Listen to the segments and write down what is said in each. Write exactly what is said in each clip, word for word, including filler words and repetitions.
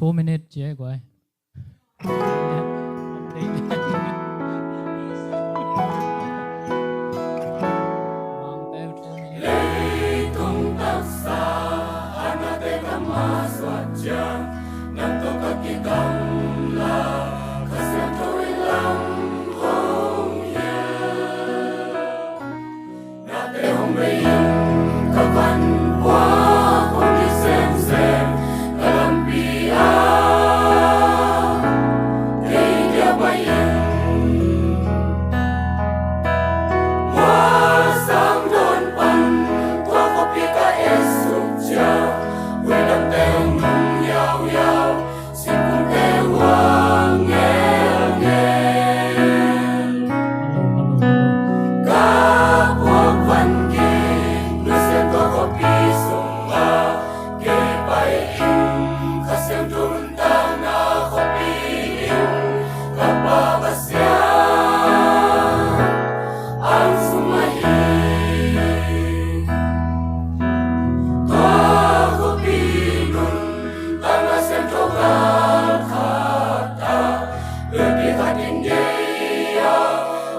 Two minute ci ei guai. Leitung taksa a nate ka masuah ciang, nang tawh ka kigamla, Kha Siangtho in lam hong hilh. Nate hong bei in ka van puak hong hi semsem, ka lampi ah kei kia pai in. Mual sang dawn pan tua khuapi ka et suk ciang, vuidamte hong nung yauyau, singkungte huang ngelngel. Ka puak van gik, Nu Siangtho khuapi sungah kei pai in, Kha Siangtho nuntakna khuapi in, ka Pa Pasian, ang sung ahi. Tua khuapi nuntakna siangtho galkhat ah, luipi khat in gei a,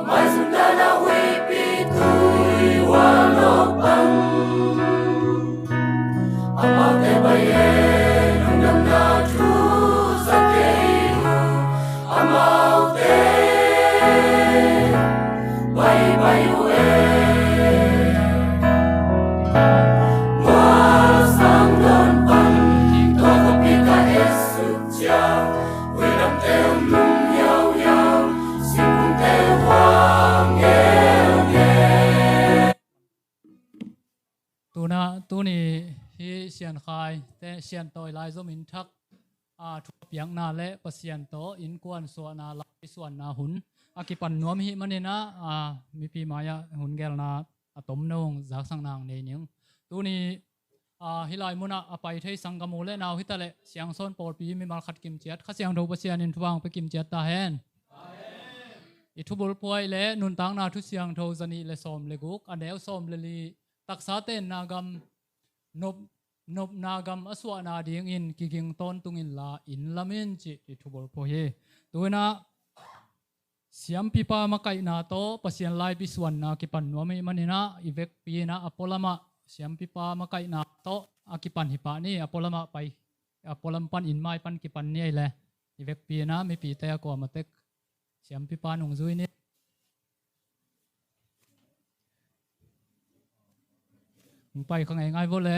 maizum dan a huihpi tui hual lo pan. Amaute pai e, lungdamna thu za kei uh. Amaute pai pai uh e. Mual sang dawn pan tua khuapi ka et suk ciang, vuidamte hong nung yauyau, singkungte huang ngelngel. Tuna, tuni hih Siankhai te, Siantawi lai zom in thak, a, thupiakna le Pasian tawh innkuan suahna, laisuanna hun a kipan nuam hih manin ah, a, mipi mai-ah hun gelna a tom nong zaksak nang nei ning. Tuni, a, hih lai munah a pai thei sanggam u le nau hi ta leh, Siangsawn pawlpi mimal khat kimciat, Kha Siangtho Pasian in thupha hong pia kimciat ta hen. I thubulphuh le nuntakna thu siangtho zanih le sawm le guk, a neu sawm le li, taksa tenna gam, nop, nopna gam a suahna dingin kiging tawntung inla, inn lam in cih i thubulphuh hi. Tu-in ah siampipa makaihna tawh Pasian laipi suanna kipan nuam ih manin ah, i vekpi in ah a pualam ah siampipa makaihna tawh a kipan hi pah ni. A pualam ah pai, a pualam pan, inn mai pan kipan ni ei le, i vekpi in ah mipite a kuamah tek siampipa nungzui ni. Hong pai kha ngeingai vua le.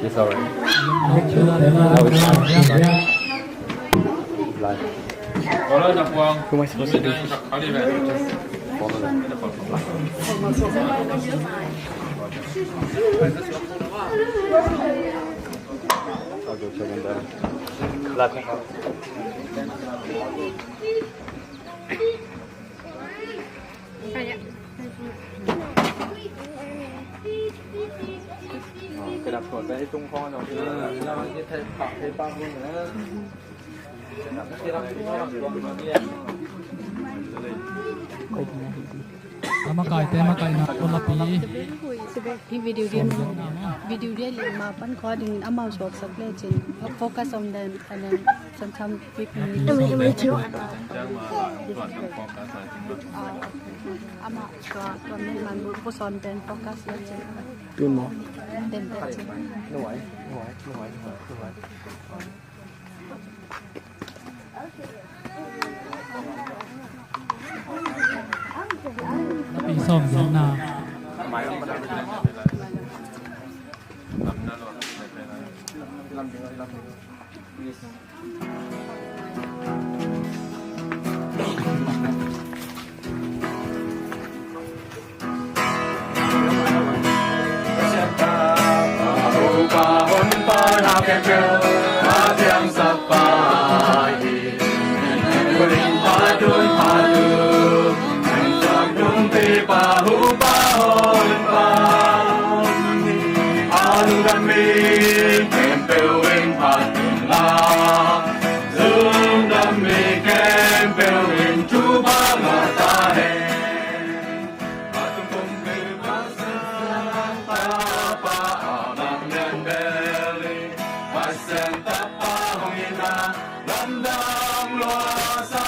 It's all right. No, it's fine. It's fine. Live. Who am I supposed to do? Just follow them. I'll go check him down. Last. A makaite makaihna tawh lapi. Hih video dia, video dia lima pan khua dingin amau suaksak lecin. Focus on them and then sometimes we need to. Ama tua tua min man bu puson ten focus lecin. Tun mo. Ten lecin. Nuai, nuai, nuai, nuai, nuai. Pi sawm na. Tun pha tu, nang sang tung pi pa hu pa hon pa. A lungdam mi khempeuh in phat un la, lungdam mi khempeuh in thupha ngah ta hen. Pasian Tapa hong ina, lamdang luasa.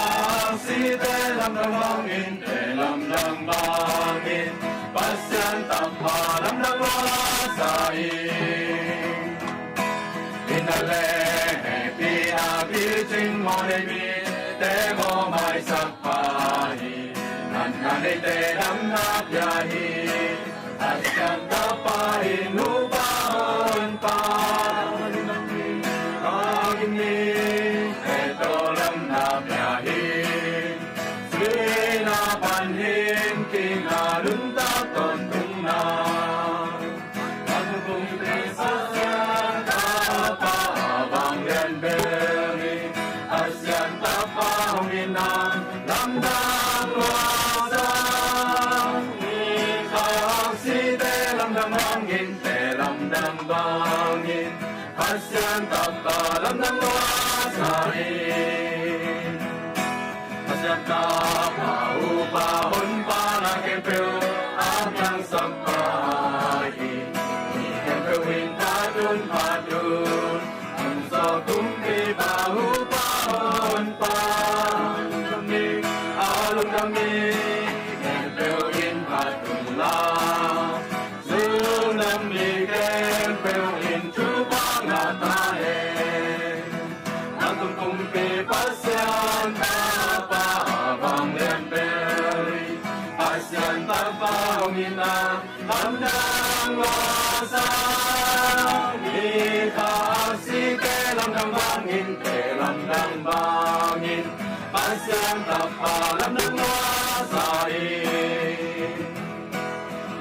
Aksite lamdang bangin, te lamdang bangin, Pasian Tapa lamdang luasa hi. Ina le hehpihna kicing mawh nei mite mawhmaisak pa hi. Natna neite damna pia hi. Pasian Tapa in nupa honpa, a gim mite tawh damna pia hi. Suihna pan hin kingah nuntak tawntungna. Pasian Tapa vanglian bel hi. Pasian Tapa hong ina, lamdang luasa. Aksite lamdang bangin, te lamdang bangin, Pasian Tapa lamdang luasa hi. Pasian Tapa upa honpa na khempeuh a piangsak pa hi. Mi khempeuh in phat un, phat un. Hong sawk kumpipa upa honpa, a lungdam mi khempeuh in phat un la, lungdam mi khempeuh in thupha ngah ta hen. Nang tung kumpi Pasian Tapa vanglian bel hi. Pasian Tapa hong ina, lamdang luasa. Aksite lamdang bangin, te lamdang bangin, Pasian Tapa lamdang luasa hi.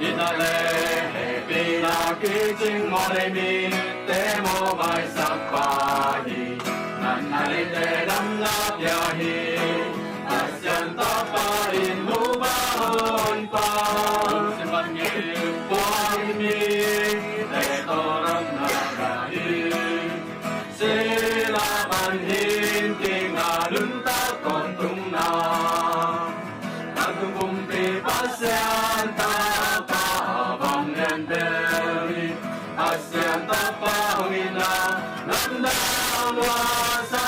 Ina le hehpihna kicing mawh nei mite mawhmaisak pa hi. Natna neite damna pia hi. Pasian Tapa in nupa honpa, a gim mite tawh damna pia hi. Suihna pan hin kingah nuntak tawntungna. Nang tung kumpi Pasian Tapa vanglian bel hi. Pasian Tapa hong ina, lamdang luasa.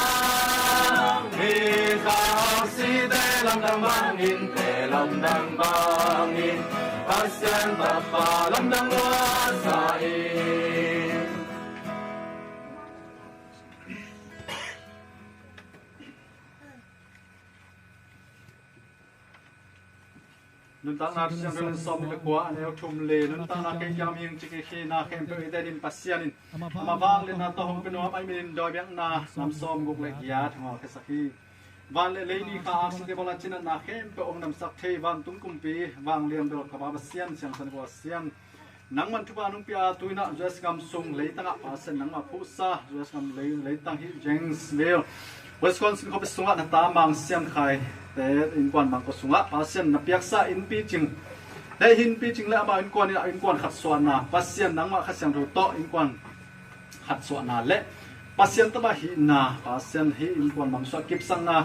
Aksite lamdang bangin, te lamdang bangin, Pasian Tapa lamdang luasa hi. Nuntakna Thusiam Thuthang sawm nih le kua, a neu thum le, nuntakna kei kiang mihing cik i khina khempeuh i denin Pasian in ama vangliatna tawh hong pia nuam ahih manin dawi biakna nam sawm guk le giat hong awlkhiasak hi. Van le lei ni kha aksite bawla cinatna khempeuh hong damsak thei vantung kumpi vanglian bel ka Pa Pasian, siangsan kua siang. Nangman thupha nong pia a, tu-in ah U S gam sung leitangah Pasian nangmah phuhsa, U S gam lei, leitang hi Janesville, Wisconsin khuapi sungah na ta Mang Sian Khai te innkuan bangkua sungah Pasian na piaksa inn picing, hih inn picing le amah innkuan in ah innkuan khat suahna, Pasian nangmah Kha Siangtho tawh innkuan khat suahna le Pasian tapa hihna, Pasian hih innkuan bangkua sungah kipsakna,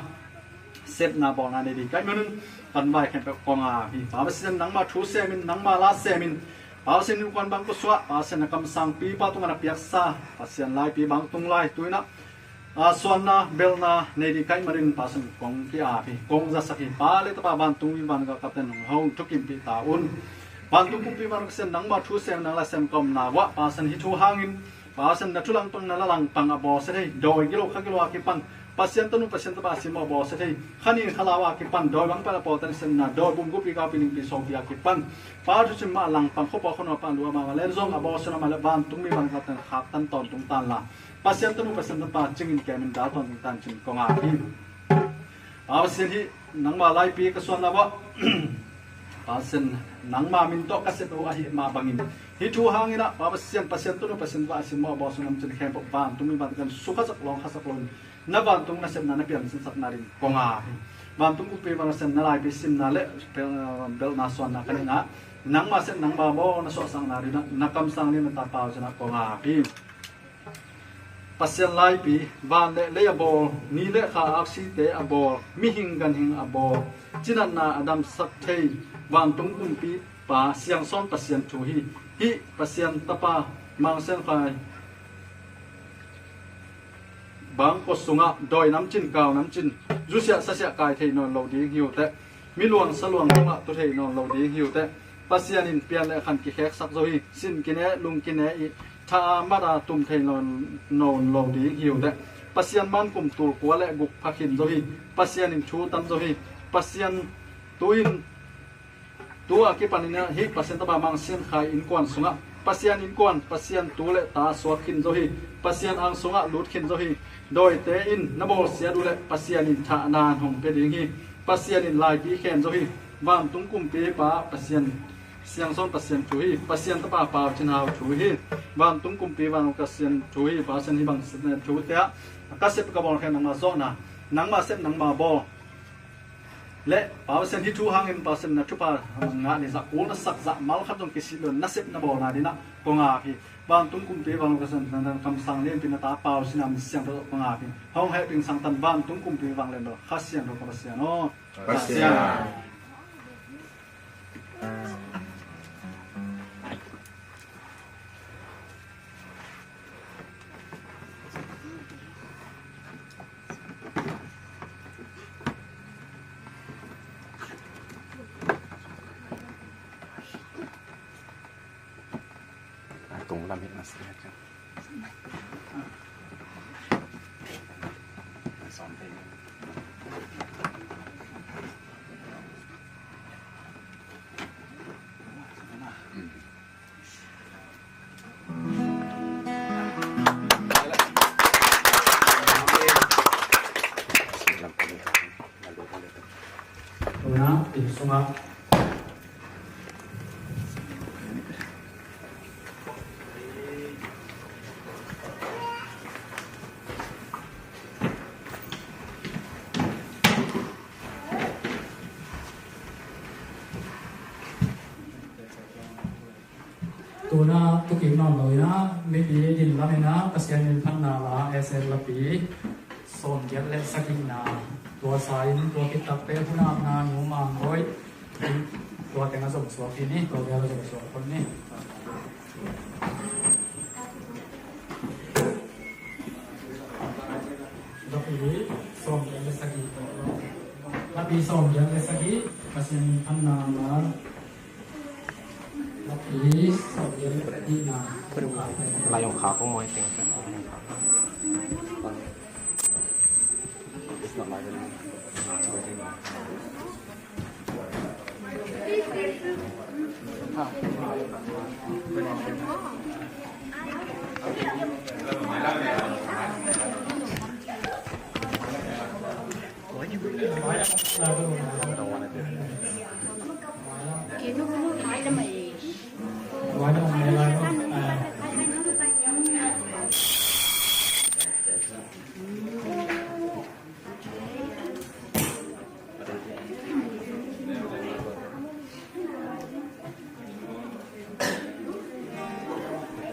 sepna bawlna nei ding ka hih manun, panvai khempeuh kong ap hi. Pa Pasian nangmah thu semin, nangmah la semin, Pa Pasian innkuan bangkua sungah Pasian na kamsangpipa tungah na piaksa Pasian laipi bang tung lai, tu-in ah, a, suanna belhna nei ding ka hih manin Pasian kong ki-ap hi, kong zasak hi. Pa le Tapa vantung mi van galkapte, nong hong thukimpih ta un. Vantung kumpi van Pasian nangmah thu sem, nang la sem ka omna uah Pasian hih thu hangin Pasian na thu langpang, na la langpang a bawlsia thei, dawi gilo kha gilo a kipan Pasian tanu, Pasian tapa a simmawh a bawlsia thei, kha nin kha lau a kipan dawi bang pan a pawltan i sepna, dawi bum gupi gaupi lingpi sopi a kipan Pa thusim mah a langpang, khuapau khuanu a pan lua mahmah le zong a bawlsia mahmah le vantung mi van galkapten khaktan tawntung tan la, Pasian tanu, Pasian tapa cingin kemin dal tawntung tan cin kong ap hi. Pa Pasian hih nangma laipi ka suanna uah Pasian nangma min tawh ka sep uh ahih mah bangin hih thu hangin ah Pa Pasian, Pasian tanu, Pasian tapa a simmawh a bawlsia nam cin khempeuh vantung mi van kan sukhasak lawngkhasak loin Na vantung nasepna na piansinsak nading kong ap hi. Vantung kumpi vantung nasepna laipi simna le pel-, belhna suanna ka neih ngah. Nangma sep nangma bawl na suahsakna dingin na kamsang lian na tapa uh cih na kong ap hi. Pasian laipi, van le lei a bawl, ni le kha aksite a bawl, mihing ganhing a bawl, cinatna a damsak thei, vantung kumpipa, siangsawn Pasian thu hi. Hih Pasian tapa, Mang Sian Khai, bangkua sungah dawi namcin, kau namcin, zusiah sasiah kai thei nawn lo ding hi uh teh. Mi luang sa luang tungah tu thei nawn lo ding hi uh teh. Pasian in pian le khan kikheksak zo hi. Sin kine, lung kine i tha a mat a tum thei nawn, nawn lo ding hi uh teh. Pasian man kum tul kua le guk pha khin zo hi. Pasian in thu tam zo hi. Pasian tu in, tu a kipanin hih Pasian tapa Mang Sian Khai innkuan sungah Pasian innkuan, Pasian tu le ta suak khin zo hi. Pasian ang sungah lut khin zo hi. Dawite in na bawlsiat uh le Pasian in thahna hong pia ding hi. Pasian in laipi khen zo hi. Vantung kumpipa Pasian, siangsawn Pasian thu hi. Pasian tapa Pau Cin Hau thu hi. Vantung kumpi vantung Pasian thu hi. Pasian hih bang thu te ah ka sep ka bawl khen nangma zawhna, nangma sep nangma bawl. Le Pau Sian hih thu hangin Pau Sian na thupha ngah ni zah kul na sak zah mal khat zong kisih lo na sep na bawlna dingin kong ap hi. Vantung kumpi vantung Pasian na kamsang lianpi na ta Pau Sian a min siangtho kong ap hi. Hong hehpih sangtan vantung kumpi vanglian lo Kha Siangtho ka Pasian aw. Pasian. A tung lam hi na sia. Tuna inn sungah tuna tukik nawn lo in ah, mipi din lam in ah, Pasian min phatna la, S L lapi sawmgiat le sagihna, tua sa in, tua khit tak teh hun apna Nu Mang Bawi, tua teng a zom suak hi ni, tua bel a zom suak phot ni. Lapi sawmgiat le sagih. Lapi sawmgiat le sagih, Pasian min phatna la. Lapi sawmgiat le sagihna. Lai Yong Kha ko mawi teng.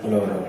Hello, hello.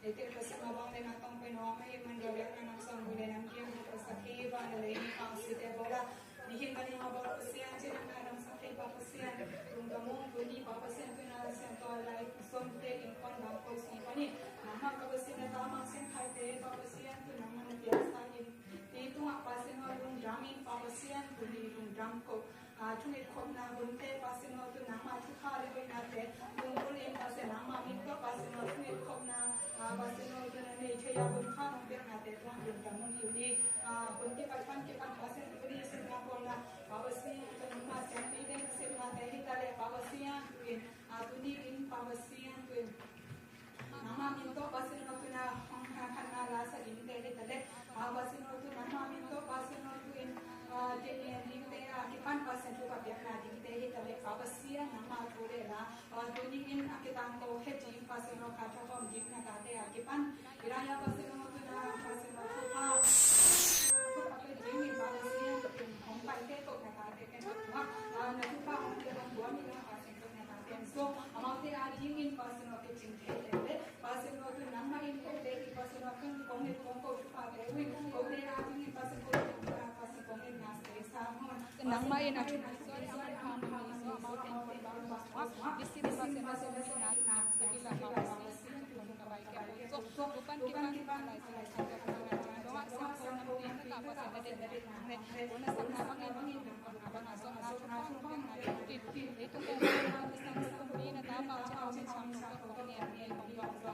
Eite ka Pasian, na bang le na tong pen om ahi man, na biakna nam sangui le nam kiang na ka sakhi, van le lei ni pang site bola. Nihin panin a Pasian, cina na nam sakhi pa Pasian, lungdam ung. Tuni pa Pasian, tuna sian tua lai sawmte in kon bang ko si panin, nangmah ka Pasian na ta mang sian khaite pa Pasian, tu nangmah na piaksa in, ni tungah Pasian aw lungdam ing pa Pasian, tuni lungdam ko. A, thungetkhopna hunte Pasian aw, tu nangmah thupha le hoihnate lunggulh in Pasian, nangmah min tawh Pasian aw, thungetkhopna, a, Pasian aw, tu na nei thei a hun kha nong piaknate tungah lungdam ung hi ung hi. A, hun kipat pan kipan Pasian, tuni sepna kawmna Pa Pasian, tu nangmah siampi den ka sepnate hi ta leh Pa Pasian, tu in, a, tuni in Pa Pasian, tu in nangmah min tawh Pasian aw, tu na hong khatna la sa dingte hi ta leh, a, Pasian aw, tu nangmah min tawh Pasian aw, tu in, a, dingte a kipan Pasian thupha piakna dingte hi ta leh, Pa Pasian nangmah thu le la, a, tuni in a kitangko het ding Pasian aw, kha thawhawm ding na tate a kipan, i lai a Pasian aw, tu na Pasian aw, thupha, thupha pe ding in Pa Pasian, tu in hong paite tawh na tate ken a tuah, a, na thupha hong pia hong guan in a Pasian tawh na tate en so, amaute a ding in Pasian aw, pe ding thei le le, Pasian aw, tu nangmah in kote i Pasian aw, kong, kong it kong ko thupha pe uh in, kote a ding in Pasian ko, Pasian kong it na se sa hon. Nangmah in a thupha, sorry, a man pha man so, amaute in kong it kong ko, Pasian Pasian na se kila pa Pasian, tu kong ka bai ke ko so, tu pan kipan ka lai sa, lai sa, ka lai sa, dong a siang ko nam tin ka Pasian na det nang ne, ko na sa na bang in, ko na bang a so, na thupha hong piak na ding, leitung ko na sa na bang in, na ta pau cin hong cin sam no ko ko ni a ni ko ko ko.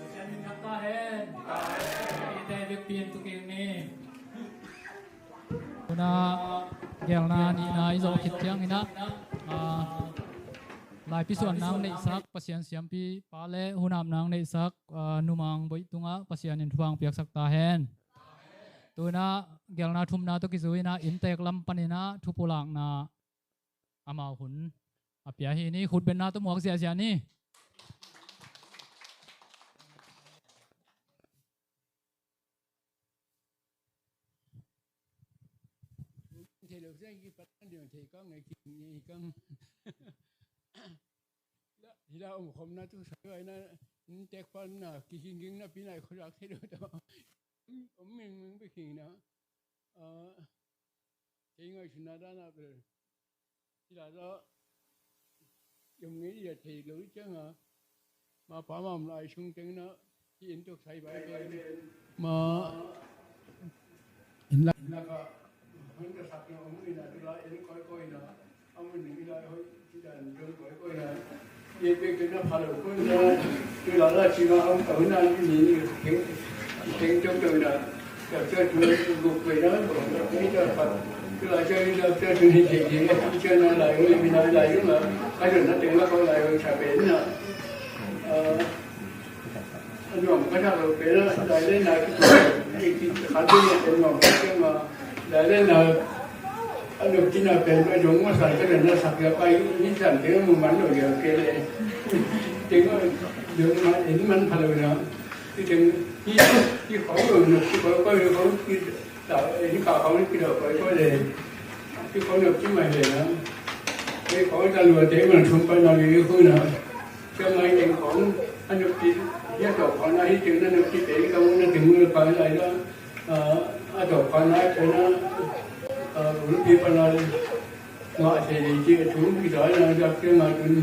Pasian min thang ta hen. Ite vekpi in tu kik ni. Tuna gelna nihna i zawh khit ciangin ah, ah, laipi suan nang neihsak Pasian siampi pa le hunam nang neihsak, ah, numang boih tungah Pasian in thupha piaksak ta hen. Tuna gelna thumna tawh kizui in ah inntek lam panin ah thupulakna amau hun a pia hi ni. Khutbenna tawh muak ziahziah ni. Thei lo sia kipat kan ding thei kang ngai ki ngai kang. Hila om khomna tu sai vai na, tek pan na ki ging ging na pi nai khorak thei lo ta. Om ming ming pi king na. Ah, kei ngaihsutna dan ah bel, hila dah yom ngei i a thei lo i ciang a, ma pa ma om lai sung teng na, i inn tuk sai bai pen ma inn lak, inn lak ah hon ka sak na om ina tu la inn koi koi na. Amun ning ila hoi, ila ning koi koi na. Ye pe ke na pha lo koi na. Ila la chi ma am ka na ni ni keng, keng chok chok na. Ka cha tu ku ku koi na. Ni cha pha. Ila cha ni la cha tu ni che che. Cha na la hoi mi na la hoi na. Ka na teng la ko la hoi cha pe na. Nuam ka thak lo pen a, lai le na ki, ki khat ding a pen nuam ka pen a, lai le na a nuam tina pen a dong ma sa ka na sak ya pai ni san te mu man lo ya ke le. Te ma dong ma en man pha lo na. Ki teng ki, ki khong lo na ki khong ko lo khong ki ta en ka khong ki lo ko ko le. Ki khong lo ki ma le na. Ki khong ta lo te ma thum pa na le khu na. Ka mai teng khong a nupi, ya tawh khong a hi teng na nupi te ka mun na teng mun pa lai la, a tawh khong a teng na, a nupi pa lai, ma se ni ji tu ki dai na jak ke ma tun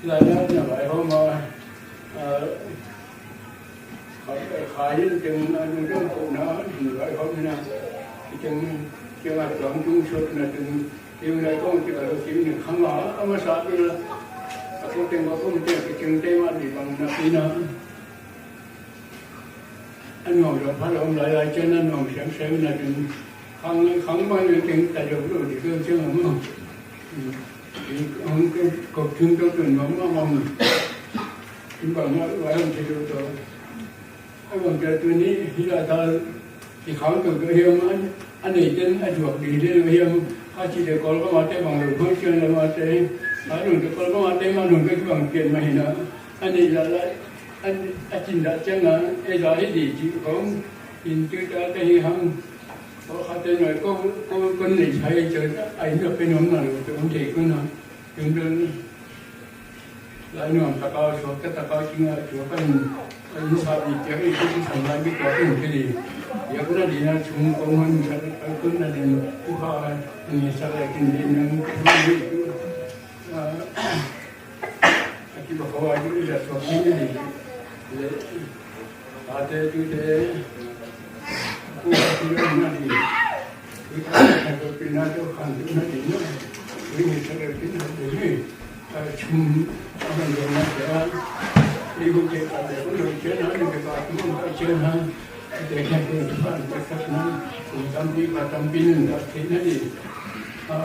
lai la na lai ho ma, a khai in teng na nu dong ko na lai ho na, teng teng a tuang tung sot na teng Tiu lai kong tiu lai lo tiu ni khang a, a masa pi la. A ko teng ko kong teng ki teng te ma ni bang na pi na. A nuam lo pha lo om lai lai chen a nuam siang siang na teng. Khang lai khang ma ni teng ta lo lo di ko siang a ma. Ong ko ko teng to teng ma ma ma. Pi bang na lai ong ti lo to. A bang te tu ni hi la ta ki khang tu tu hiam a, a nei ten a juak ding te hiam, a ci te kol ka ma te bang lo khang sian la ma te, a lung te kol ka ma te ma lung te bang pian ma hi na, a nei la la, a, a cin la ciang a, e la hi di ci khong, in tu ta te hi hang. Ko khat te noi ko ko kon nei thai cho ai no pe nom na lo to om te ko na. Tung dun lai nuam ta ka so ka ta ka king a cho kan ai sa bi ke ai ko san lai bi ko kin ke di. Ya ko na di na chung ko man sa ko na di ko ka ni sa lai kin di na. A kiba kho a kiba suak ni ni le tate tute ku a kiba na ni tute na ko pina to khan tu na ni no ni ni sa le pina de ni a chum a man de na de a ni ko ke ka de ko lo che na ni ke ka tu na che na de ke ke fa de ka na ku tam pi ka tam pi ni da ke na ni a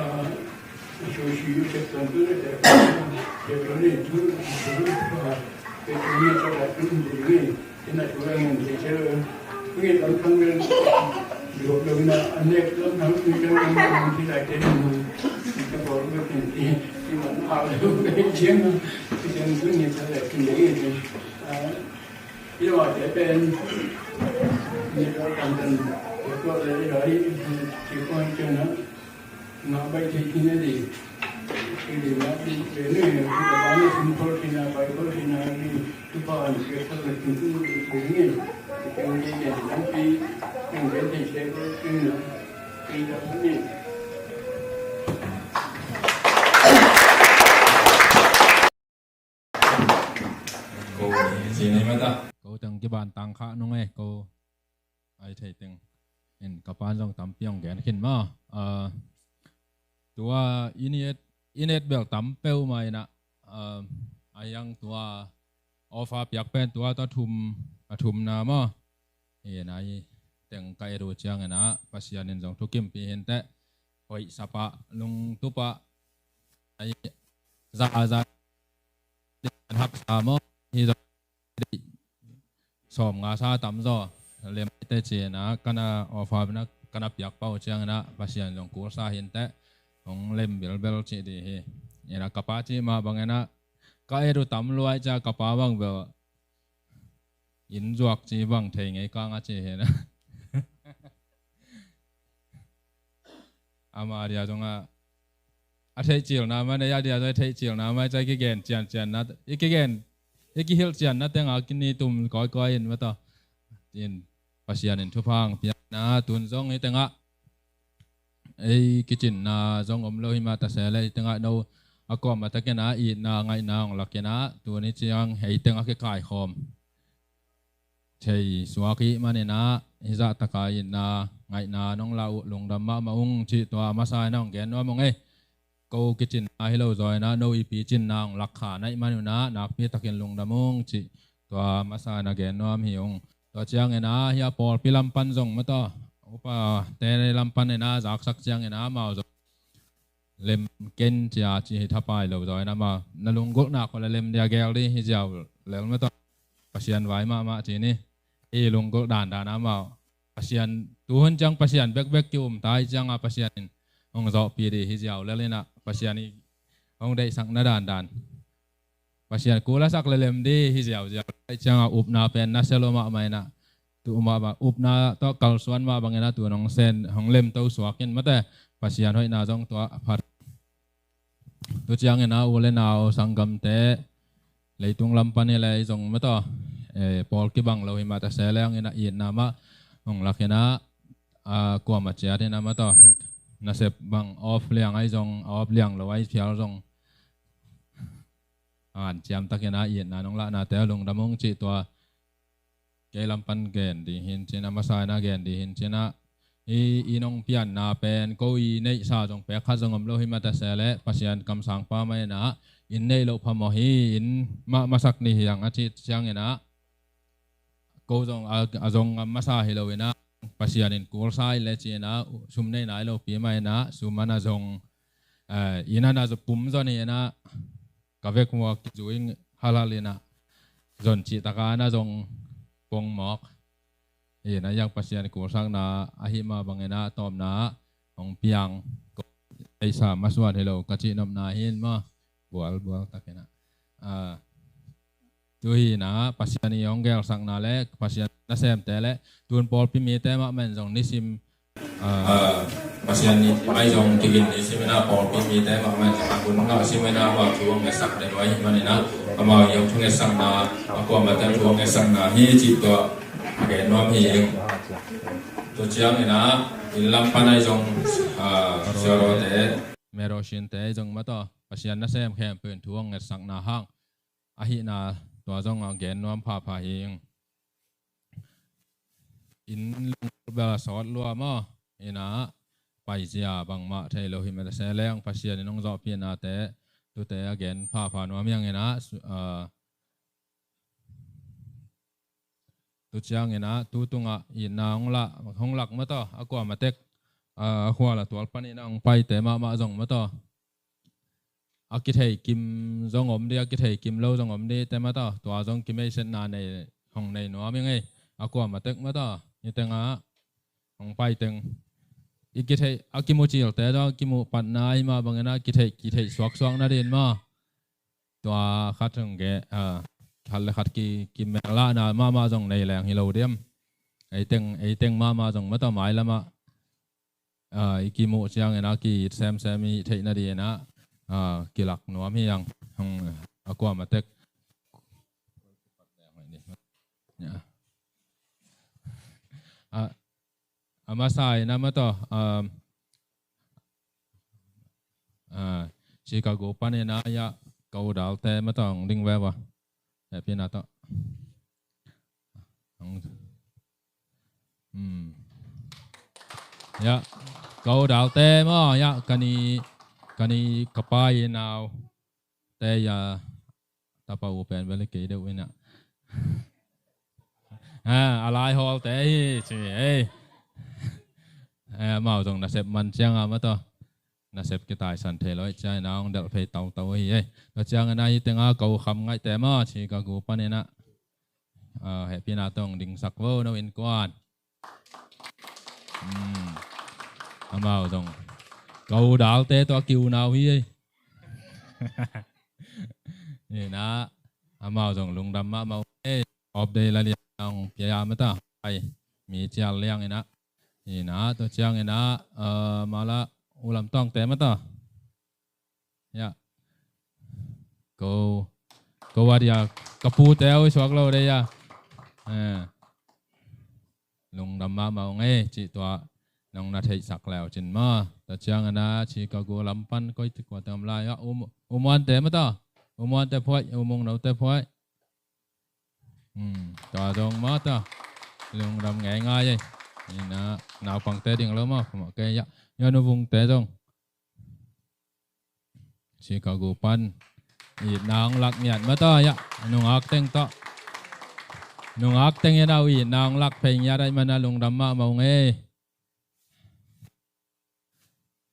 Nga bai thei khin a di. Khin di ma di ve ni ka ba na sum khol khin a bai khol khin a di tu pa an ke khol na khin tu di ve ni. Khin di ke lampi khin ve thei se ko khin na khin da ni. Ko ni ci ni mata. Ko teng kiban tang kha nung e ko. Ai thei teng in ka pan zong tampi ong gen khin ma. Tua i ni et i ni et bel tam peuh ma ina. Ai ang tua offer piak pen tua tua thum a thum na ma. Ina i teng ka et uh ciang ina Pasian in zong thukim pi hin teh. Hoih sapa lungtupa ai za za an haksa maw hi zong sawm nga sa tam zaw lem te cina kana offer na kana piak pau ciang ina Pasian zong kul sa hin teh hong lem bilbel ci di hi. Ina ka pa ci ma bang ina ka et uh tam luai cia ka pa bang bel in zuak ci bang thei ngei ka nga ci hi na. Ama dia zong a a theih cilna ma nei a dia zong a theih cilna ma i ca i kigen ciancianna i kigen i kihilh cianna teng a kini tum kawikawi in mata in Pasian in thupha ang piakna tun zong hi tengah ei kicinna zong om lo hi mata se le hi tengah no a kawm a takin a itna ngaihna ong lakin a tun hi ciang hei tengah kikaikhawm thei suak ih maninah hizah taka itna ngaihna nong la uh lungdam mahmah ung cih tua masa inah hong gen nuam ung ei. Ko kicinna hi lo zaw inah no ipi cinna hong lakha naih man unah nakpi takin lungdam ung cih tua masa inah gen nuam hi ung. Tua ciang inah hi a pawlpi lam pan zong mataw upa te lam pan inah zaksak ciang inah amau zong lem ken cia ci hi thapai lo zaw inah amau na lunggulhna khawh le lem dia gel di hi ziau lel mataw. Pasian vai mahmah ci ni. I lunggulh dandan amau Pasian tuhun ciang Pasian bekbek ki-um ta hi cianga Pasian in hong zawhpi di hi ziau lel inah Pasian i hong deihsakna dandan Pasian kulasak lelem di hi ziauziau cianga upna pen na selo mahmah inah tu mahmah upna tawh kalsuan mah bangin a tu nong sen hong lemto suakin mate Pasian hoihna zong tua a phat. Tu ciangin a u le nau sanggamte leitung lam pan hi le i zong mataw pawl kibang lo hi mah ta se leng inah itna mah hong lakinah kuama ciat inah mataw nasep bang off liang ai zong off liang lo ai phial zong a ngan ciamtakin a itna nong lahnate a lungdam ung cih tua kei lam pan gen ding hin cinah masa inah gen ding hin cinah i i nong pianna pen ko i neihsa zong pek khat zong om lo hi mah ta se le Pasian kamsang pa mah inah in neih loh phamawh hi in mah masak ni hiang a cih ciang inah ko zong a zong ngam masa hi lo inah Pasian in kulsa i le ci inah sum neihna i lopi mah inah sum ana zong ina na pum zon hi inah ka vek muak kizui halhal inah zon cihtaka na zong pongmawk inah yang Pasian kulsakna ahi mah bang inah tawpna hong piang ko eisa masuan hi lo ka cihnopna hin maw bualbual tak inah tu hi inah Pasian i hong gelsakna le Pasian nasemte le tun pawlpi mite mah men zong nisim Ah, Pasian ni mai zong kigin ni seminar pawlpi mite mahmah in zong a hun ngah seminar mah thu a ngetsak den uh ahih manin ah, amau zong thu ngetsakna a kuamah teng thu a ngetsakna hi cih tua a gen nuam hi ing. Tua ciangin ah inn lam pan ah zong, ah, siarawte, Merosinte zong mah tawh Pasian nasem khempeuh in thu a ngetsakna hang ahihna tua zong a gen nuam phapha hi ing. Inn lungkul bel a sawt lua maw? Inn ah paizia bangmah thei lo hi mah ta se leng Pasian in hong zawhpihnate tute a gen phapha nuam hi ing. Inn ah su-, ah, tu ciangin ah tu tungah itna hong lak, hong lak mah tawh a kuamah tek, ah, a khual a tual panin ah hong paite mahmah zong mah tawh a kithei kim zong om dih, a kithei kim lo zong om dih te mah tawh, tua zong kimeisetna nei, hong nei nuam ing ei. A kuamah tek mah tawh, hi teng ah hong pai teng i kithei, a kimu cilte zong a kimu patna ahih mah bangin ah kithei, kithei suaksuak nading maw? Tua khat hong ge, ah, khat le khat ki, kimeklahna mahmah zong nei leng hi lo diam? Ei teng, ei teng mahmah zong mah tawh mailam ah, ah, i kimuh ciangin ah ki-it semsem i theih nadingin ah, ah, kilak nuam hi ing. Hong, a kuamah tek. Ya. Ah, a masa in ah mah tawh, um, ah, Chicago panin ah ya, ka u Dalte mah tawh hong ding ve ua. Hehpihna tawh. Hong, hmm. Ya, ka u Dalte maw, ya, ka ni, ka ni ka pa i naute ya, tapa u pen bel hi kei deuh in ah. Ah, a laihawlte hi ci ei. Eh, amau zong nasep man ciang ah mah tawh nasep kitaisan thei lo hi ciangin ah hong delh phei tautau hi ei. Tua ciangin ah hi teng ah ka u Kham Ngaihte maw, Chicago panin ah, ah, hehpihna tawh hong dingsak vo, no innkuan. Hmm. Amau zong ka u Dalte tawh a ki-unau hi ei. Inn ah amau zong lungdam mahmah uh ei. Off day la liang pia mah ta. Ai, mi cial liang in ah. Inn ah tua ciangin ah, ah, mala u Lam Tawngte mah ta. Ya. Ko, ko a dia, ka pute uh i suak lo de ya. Eh. Lungdam mahmah ung ei, cih tua nong na theihsak leu cin maw. Tua ciangin ah Chicago lam pan koi tik kua teng om lai ah, U, U Muante mah ta. U Muante phuai, U Mung Note phuai. Hmm, tua zong mah ta. Lungdam ngeingai ei. Inn ah naupangte ding lo maw, phamawh kei ah. Ya, Nu Vungte zong Chicago pan itna hong lak ngiat mah ta, ya. Nungak teng ta. Nungak teng in ah itna hong lak phei ngiat ahih manin ah lungdam mahmah ung ei.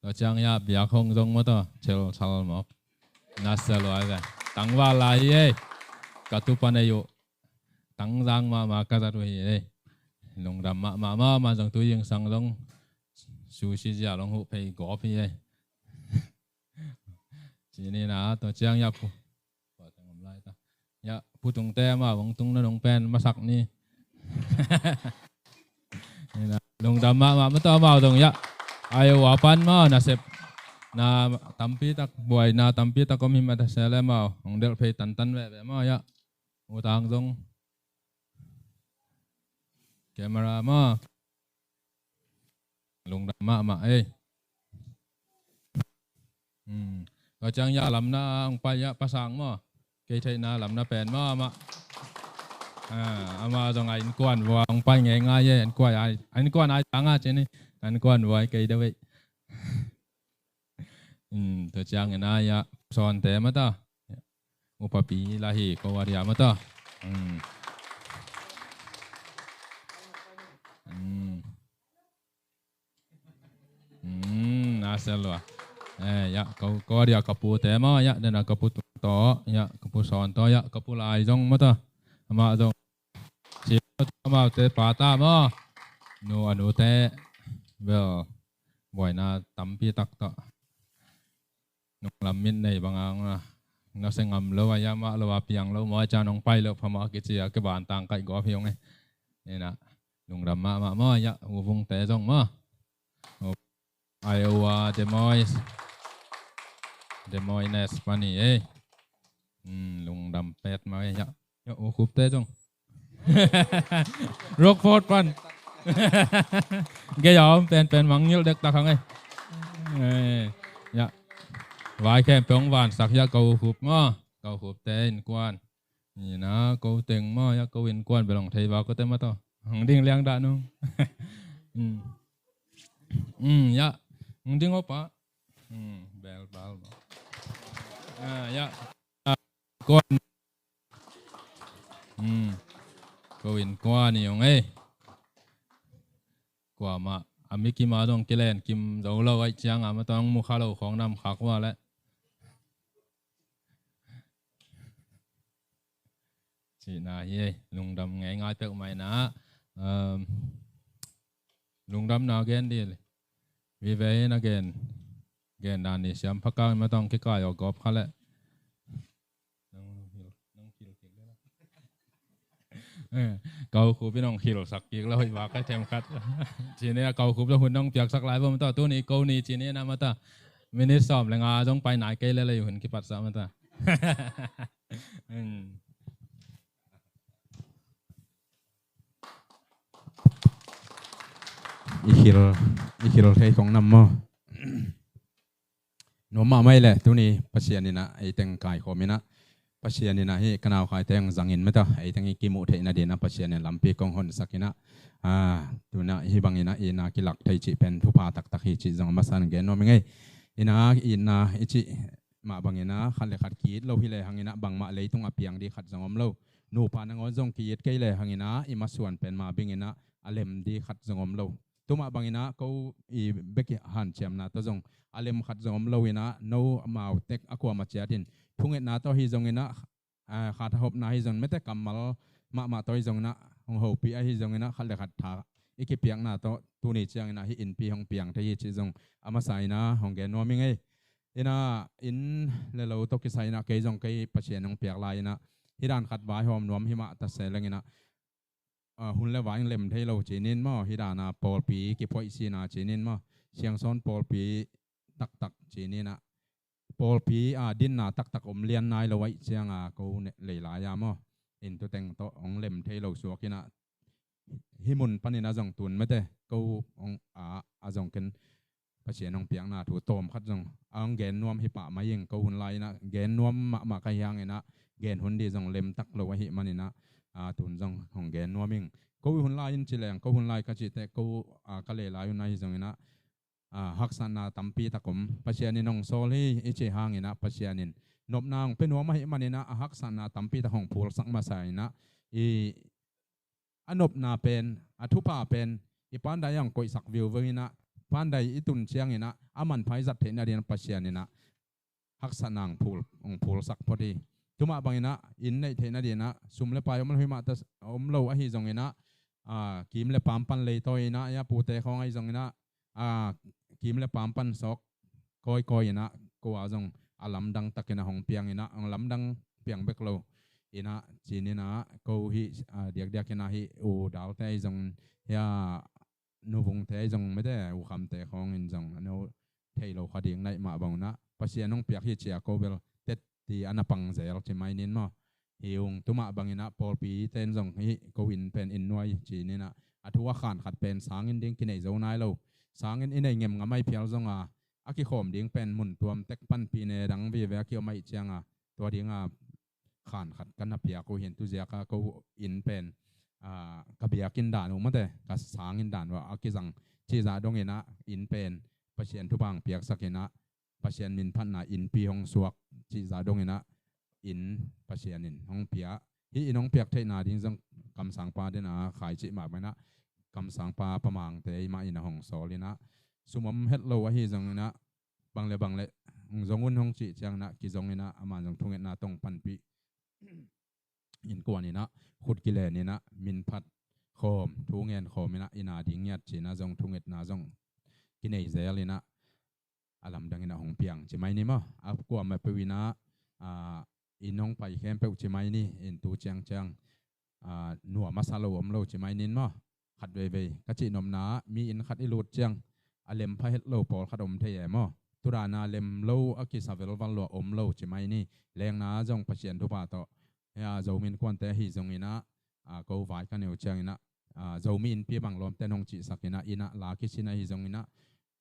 Tua ciang ya, biak hong zong mah ta, cel sal mawk. Na sia lua ve. Tangval lai hi ei. Ka tu pan ei uh. Tangzang mahmah ka zat uh hi ei. Lungdam mahmah, mahmah zong tu zingsang zong sushi zia long huh phei gawp hi ei. Ci ni na, tua ciang ya pu. Tua teng om lai ta. Ya, Pu Tungte amau hong tung na nong pen masak ni. Ni na, lungdam mahmah mah ta amau zong ya. Ai, ua pan mah nasep na tampi tak, buaina tampi tak om hi mah ta se leh amau hong delh phei tantan veve mah ya. U Tang zong camera mah. Lungdam mahmah ei. Hmm. Tua ciang ya lamna hong pai ya, Pa Sang maw. Kei theihna lamna pen maw amah. Ah, amah zong a innkuan vua hong pai ngeingai ei. Innkuan ai, innkuan ai tang a ci ni. Innkuan vua kei deuh ei. Hmm, tua ciang in ah ya, Sawnte mah ta. Upapi la hi ko a dia mah ta. Hmm. Hmm. Hmm, na sia lua. Eh, ya, ko, ko a dia ka pute mah, ya, dena ka pu Tung tawh, ya, ka pu Sawn tawh, ya, ka pu Lai zong mah ta. Amah zong ci amaute pa ta maw. Nu a nute bel buaina tampi tak tawh. Nunglam mit nei bang a, na se ngam lo a, ya mah lo a piang lo maw, a ciang nong pai lo phamawh a kici a, kibantang kaih gawp hi ung ei. Ni na, lungdam mahmah maw, ya, U Vungte zong maw. Iowa, Des Moines. Des Moines pan hi ei. Lungdam petmah ei. Ya, ya, U Khup te zong. Rockford pan. Gei a om penpen mangngilh dektak hang ei. Ya. Vai khempeuh hong vansak ya, ko U Khup maw. Ko U Khup te innkuan. Ni na, ko teng maw, ya, ko innkuan bel hong thei vak uh te maw taw. Hong ding liang dah nung. Ya. Hong ding uh pa. Bel bal maw. Ya. Kuan. Ko innkuan hi hong ei. Kuamah a mi kim a dong kilen kim zo lo ahih ciang a maw taw, hong mu kha lo khawng nam khak uh a leh. Cihna hi ei, lungdam ngeingai peuhmah inah. Lungdamna gen dih. Vive in a gen, gen dan ni siam phakang in maw taw hong kikai aw gawp kha leh. Ko U Khup in hong khilsak kik lo hi vak a themkhat. Cih ni a ko U Khup zong hun hong piaksak lai vo maw taw, tuni ko ni cih ni na maw taw. Minute sawm le nga zong pai nai kei leh lei hun kipatsak maw taw. I khil, i khil thei khong nam maw? Nuam mahmah ei leh tuni Pasian inah ei teng kaikhawm inah, Pasian inah hih ka naukhaite hong zangin maw taw, ei teng i kimuh theihna dinah Pasian in lampi kong honsak inah, tunah hih bang inah itna kilak thei cih pen thupha taktak hi cih zong a masa in gen nuam ing ei. Inah itna i cih mah bang inah khat le khat ki-it lo hi lehang inah bangmah leitung a piang dih khat zong om lo. Nupa nangawn zong ki-it kei lehang inah i masuan pen ma bing inah a lem dih khat zong om lo. Tumah bang inah ko i bek i hanciamna tawh zong a lem khat zong om lo inah, no mau tek a kuama ciat in thungetna tawh hi zong inah, khat a hopna hi zong mete kammal mahmah tawh hi zong inah hong hopih ahi zong inah khat le khat tha i kipiakna tawh tuni ciang inah hih innpi hong piang thei hi cih zong a masa inah hong gen nuam ing ei. Inah inn le lo tawh kisai inah kei zong kei Pasian hong piak lai inah hih dan khat vaihawm nuam hi mah ta se leng inah, hun le vai hong lem thei lo cinin maw, hih dan a pawlpi kiphoih sina cinin maw, Siangsawn pawlpi taktak cinin ah, pawlpi a dinna taktak om lian nai lo ahih ciang a ko lei lai a maw, inn tuteng tawh hong lem thei lo suak inah hih mun panin a zong tun mete ko hong a, a zong ken Pasian hong piakna thu tawm khat zong a hong gen nuam hi pah mai ing. Ko hun lai inah gen nuam mahmah ka hi hang inah gen hun dih zong lemtak lo ahih man inah, tun zong hong gen nuam ing. Ko hun lai in ci leng, ko hun lai ka cih teh ko, ka lei lai hun ahi zong inah, haksatna tampi tak om. Pasian in hong sawl hi i cih hang inah Pasian in nopna hong pia nuam ahih man inah a haksatna tampi tak hong phulsak masa inah i a nopna pen, a thupha pen i pandai ah hong koihsak viuveu inah, pandai i tun ciang inah a manpha i zat theihna ding Pasian inah haksatna hong phul, hong phulsak phot hi. Tumah bang inah inn neih theihna ding inah sum le pai om lo hi mah ta, om lo ahi zong inah, kim le paam pan leitawi inah, a pute khawng ahi zong inah, kim le paam pan sawk kawikawi inah ko a zong a lamdang takin a hong piang inah, hong lamdang piang bek lo inah cinin ah ko hih diakdiak inah hih U Dalte ahi zong, hia Nu Vungte ahi zong mete, U Khamte khawng in zong a no thei lo kha ding naih mah bang inah Pasian hong piak hi cia ko bel tetti a na pang zel ci mai nin maw. Hi ung, tumah bang inah pawlpi ten zong hih ko inn pen inn nuai cinin ah a thu a khan khat pen sangin ding kinei zo nai lo. Sangin i nei ngemngam ahi phial zong a, a kikhawm ding pen mun tuam tek panpih ne dang vive a kiom ahih ciang a, tua ding a khan khat ka na piak uh hi in, tuziak a ko inn pen ka biakinn dan uh mate, ka sanginn dan uh a kizang cihzah dong inah inn pen Pasian thupha hong piaksak inah Pasian min phatna innpi hong suak cihzah dong inah inn Pasian in hong pia. Hih inn hong piak theihna ding zong kamsangpa den a khai cih mah bang inah kamsangpa Pa Mangte i mah inah hong sawl inah sum om het lo ahi zong inah bang le bang le hong zong un hong cih ciang inah kizong inah aman zong thungetna tawh hong panpih. Innkuan inah khut kilen inah min phat khawm, thu ngen khawm inah inn a ding ngiat ci inah zong thungetna zong kinei zel inah a lamdang inah hong piang ci mai ni maw. A kuamah peuh inah inn hong pai khempeuh ci mai ni, inn tu ciangciang nuam a sa lo om lo ci mai nin maw. Khat veivei ka cih nopna ah mi inn khat i lut ciang a lem pha het lo pawlkhat om thei e maw? Tudana lem lo a kisa velval lua om lo ci mai ni. Lengna zong Pasian thupha tawh, hia, Zomi Innkuante ahi zongin ah, a, ko vai ka neu ciangin ah, a, Zomi Innpi bang lawmten hong cihsak in ah, inn ah la kisin ahi zongin ah,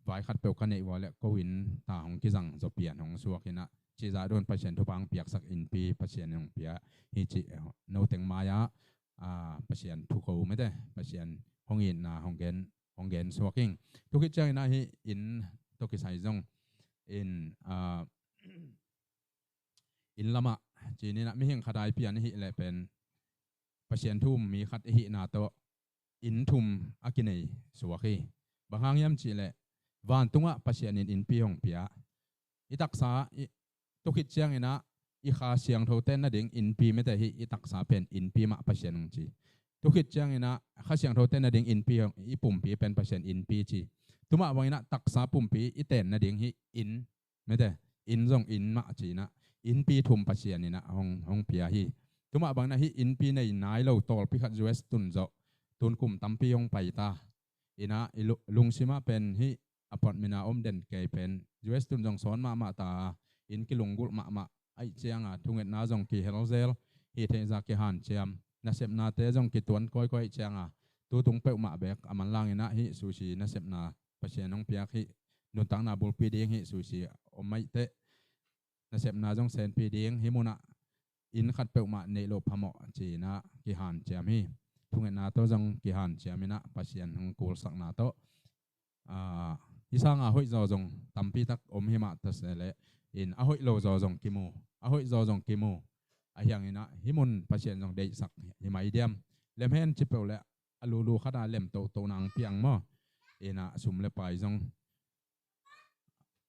vai khat peuh ka neih ua leh ko inn ta hong kizang zaw pian hong suak in ah, cihzah dun Pasian thupha hong piaksak innpi Pasian hong pia hi cih, eh, noteng mai-ah, a, Pasian thu ko mete, Pasian hong itna hong gen, hong gen suak ing. Thukhit ciangin ah hih inn tawh kisai zong in, a, inn lamah ci-in ah mihing khat a i pian ahih leh pen Pasian thu um mi khat i hihna tawh inn thum a kinei suak hi. Bang hang hiam cih leh vantungah Pasian in innpi hong pia. I taksa, i, thukhit ciangin ah i Kha Siangthote nading innpi mete hi, i taksa pen innpi mah Pasian hong ci. Thukhit ciangin ah Kha Siangthote nading innpi hong, i pumpi pen Pasian innpi ci. Tumah bangin ah taksa pumpi i ten nading hi inn mete, inn zong inn mah ci-in ah, innpi thum Pasian in ah hong, hong pia hi. Tumah bangin ah hih innpi nei nai lo tawlpi khat U S tun zawh, tun kum tampi hong pai ta. In ah i lu-, lungsim ah pen hih apartment a om den kei pen U S tun zong sawn mahmah ta, inn kilunggulh mahmah ahih cianga thungetna zong kihel zel, hih theihzah kihanciam, nasepnate zong kituan kawikawi ahih cianga tutung peuhmah beek a manlangin ah hih sushi nasepna Pasian hong piak hih nuntakna bulpi ding hih sushi om maih teh, nasepna zong senpi ding, hih munah inn khat peuhmah neih loh phamawh ci-in ah kihanciam hi. Thungetna tawh zong kihanciam in ah Pasian hong kulsakna tawh, a, hih sanga hoih zaw zong tampi tak om hi mah ta se leh in a hoih lo zaw zong kimu, a hoih zaw zong kimu. Ahi hangin ah hih mun Pasian zong deihsak hi mai diam? Lem hen ci peuh leh a lulu khat a lem toto nang piang maw? In ah sum le pai zong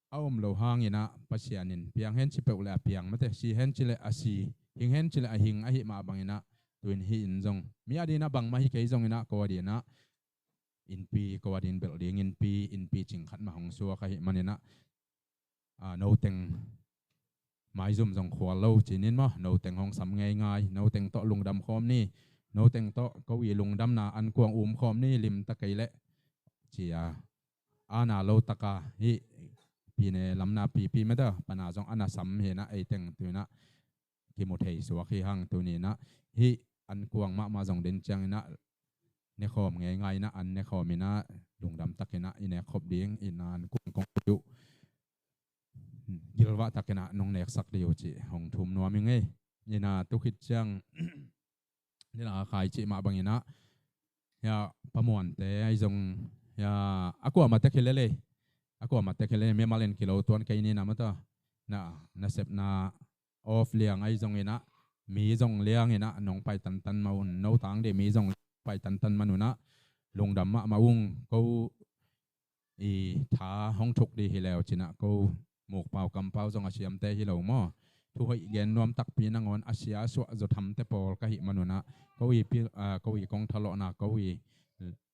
a om lo hangin ah Pasian in piang hen ci peuh leh a piang mate, si hen ci leh a si, hing hen ci leh a hing ahih mah bangin ah tu-in hih inn zong mi a dingin ah bangmah hi kei zongin ah ko a dingin ah innpi, ko a dingin belh ding innpi, innpi cing khat mah hong suak ahih manin ah, a, noteng maizum zong khual lo ci-in maw, noteng hong sam ngeingai, noteng tawh lungdam khawm ni, noteng tawh ko i lungdamna ankuang um khawm ni, limta kei leh ci-a, ana lo taka hih pine lamna pipi mete pana zong ana sam hi-in ah, eiteng tu-in ah kimu thei suak hi hang. Tuni-in ah hih ankuang mahmah zong den ciangin ah nekhawm ngeingai in ah, an nekhawm in ah lungdam takin ah i nek khop ding, in ah ankuang kong pai uh gilvah takin ah nong neksak dih uh cih hong thum nuam ing ei. In ah tu khit ciang, ni la khai cih mah bangin ah, ya, Pa Muante ahi zong, ya, a kuamah tek hi lel ei, a kuamah tek hi lel ei, mimal in kilo tuan kei ni na mata, na, nasepna off liang ahi zongin ah, mi zong liangin ah nong pai tantan mah un, no tang dih mi zong pai tantan mah un ah, lungdam mahmah ung. Ko i tha hong thuk dih hi leu cin ah, ko mukpau kampau zong a siamte hi lo maw? Thuhoih gen nuam takpi nangawn a sia a suah zaw thamte pawl ka hih man un ah, ko i pil, ah, ko i kong thalawhna, ko i,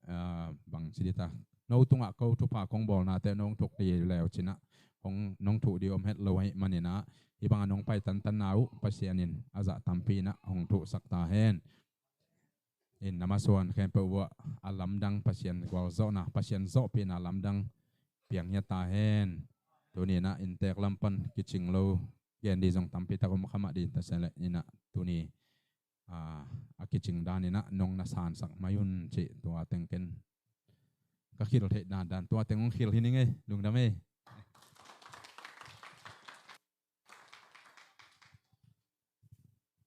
ah, bang ci dih ta, no tungah ko thupha kong bawlnate nong thuk dih leu cin ah, hong nong thuh dih om het lo ahih manin ah, hih bangah nong pai tantanna uh Pasian in a zah tampi in ah hong thuhsak ta hen. In na masuan khempeuh uh ah a lamdang Pasian gualzawhna, Pasian zawhpihna lamdang piang hiat ta hen. Tuni-in ah inntek lam pan kicing lo gen dih zong tampi tak om kha mah dih ta se leh, in ah tuni, ah, a kicing dan in ah nong na sansak mai un cih tua teng ken ka khil theih dandan tua teng hong khil hi ning ei, lungdam ei.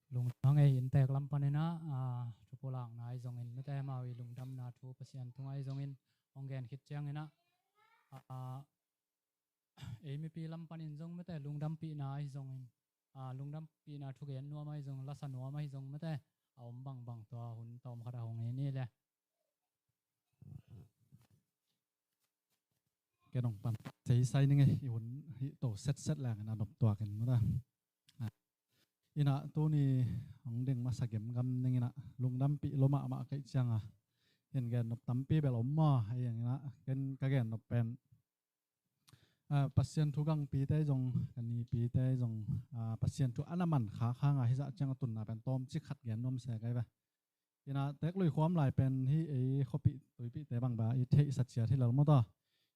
Lungdam ei, inntek lam panin ah, ah, thu pulakna ahi zongin, mite mau i lungdamna thu Pasian tungah ahi zongin hong gen khit ciangin ah, ah, ah, ei mipi lam panin zong mite lungdampihna ahi zongin, ah, lungdampihna thugen nuam ahi zong, lasa nuam ahi zong mite a om bangbang tua hun tawm khat a hong hi ni le. Ken hong pan seisai ning ei, i hun hih to setset leng in a nop tuak in mata. In ah tuni hong ding masa gemgam ning in ah lungdampih lo mahmah ka hih ciang a, in gen nop tampi bel om maw? Ahi zongin ah ken ka gen nop pen, ah, Pasian thu gangpite zong, ka nipite zong, ah, Pasian thu a na man khak hang a, hih zah ciang a tunna pen tawmcik khat gen nuam se ka hi ve. In ah Teeklui khuam lai pen hih ei khuapih tuipihte bang bang i theihsa ciat hi lel maw ta.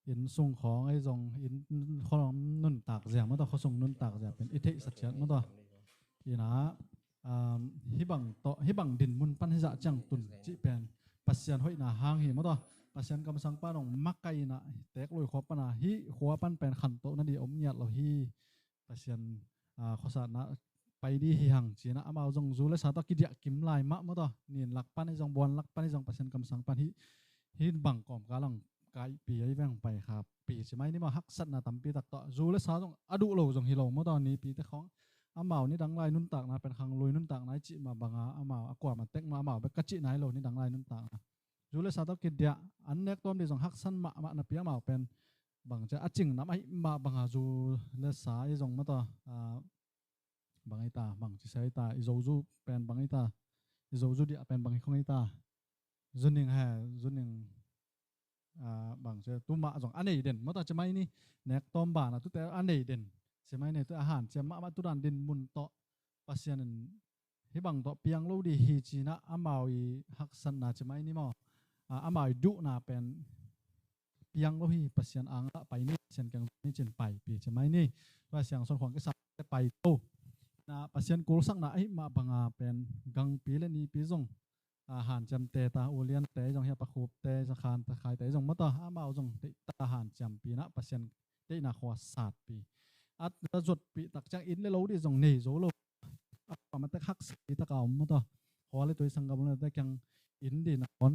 inn sung khawng ei zong inn khawng nuntak zia maw tawh, khuasung nuntak zia pen i theihsa ciat maw tawh. Ina, um, hih bang tawh, hih bang dinmun pan hih zah ciang tun cih pen Pasian hoihna hang hi maw tawh. Pasian kamsang pan hong makaihna tek lui khua pana hih khua pan pen khantohna ding om ngiat lo hi. Pasian, ah, khuasatna pai ding hi hang cina amau zong zu le sa tawh kidiah kim lai mah maw tawh. Nin lak pan i zong, buan lak pan i zong Pasian kamsang pan hih, hih bang kawmkal ang kaihpi ei veng pai kha pi ci mai ni maw, haksatna tampi tak tawh. Zu le sa zong a duh lo zong hi lo maw tawh, nipi te khawng. Amau nidang lai nuntakna pen khanglui nuntakna i cih mah banga amau a kuamah tek mah amau bek ka cih nai lo nidang lai nuntakna. Zu le sa tawh kidiah an nek tuam ding zong haksan mahmah napi amau pen bang cia a cing nam ahih mah banga zu le sa i zong maw tawh, ah, bang ei ta, bang ci sa ei ta, i zo zu pen bang ei ta, i zo zu diah pen bang hi khong ei ta. Zu ning he, zu ning, ah, bang cia tu mah zong a nei den maw tawh ci mai ni, nek tawm bana tute a nei den ci mai ni, tu a hanciam mahmah tu dan dinmun tawh Pasian in hih bang tawh piang lo ding hi cina amau i haksatna ci mai ni maw. Ah, amau i duhna pen piang lo hi, Pasian ang lah pai ni, Pasian kiang ni cin paipi ci mai ni. Tua siangsawn khuang kisa te pai to. Na Pasian kulsakna ahih mah banga pen gangpi le nipi zong, ah, hanciam te ta, ulian te zong hi a, pakhup te, sakhan te, khai te zong maw tawh, amau zong teih ta hanciampi na Pasian teihna khua satpi. A zotpi tak ciang inn le lo ding zong nei zo lo. A pamatek haksa pi taka om maw tawh. Khua le tui sanggam le te kiang inn ding nangawn,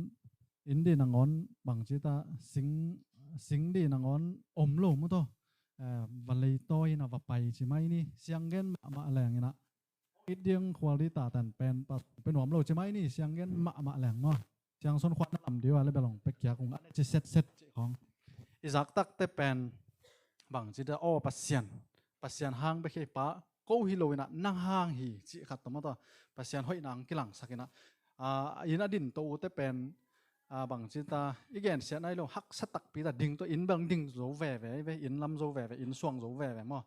inn ding nangawn bang ci ta, sing, sing ding nangawn om lo maw tawh. Eh, va leitawi in a va pai ci mai ni, sianggen mahmah leng in a. It ding khual ding ta tan pen pa, pen nuam lo ci mai ni, sianggen mahmah leng maw. Siangsawn khua na lam ding a le belong pek kiak ung a le ci setset ci khawng. I zak tak te pen bang ci ta aw Pasian, Pasian hang bek hi pa, ko hi lo in a nang hang hi cih khat tawh maw tawh, Pasian hoihna ang kilangsak in a, ah, inn a ding to u te pen, ah, bang ci ta i gensiat nai lo, haksa takpi ta ding to, inn bang ding zo veve, ve inn lam zo veve, inn suang zo veve maw.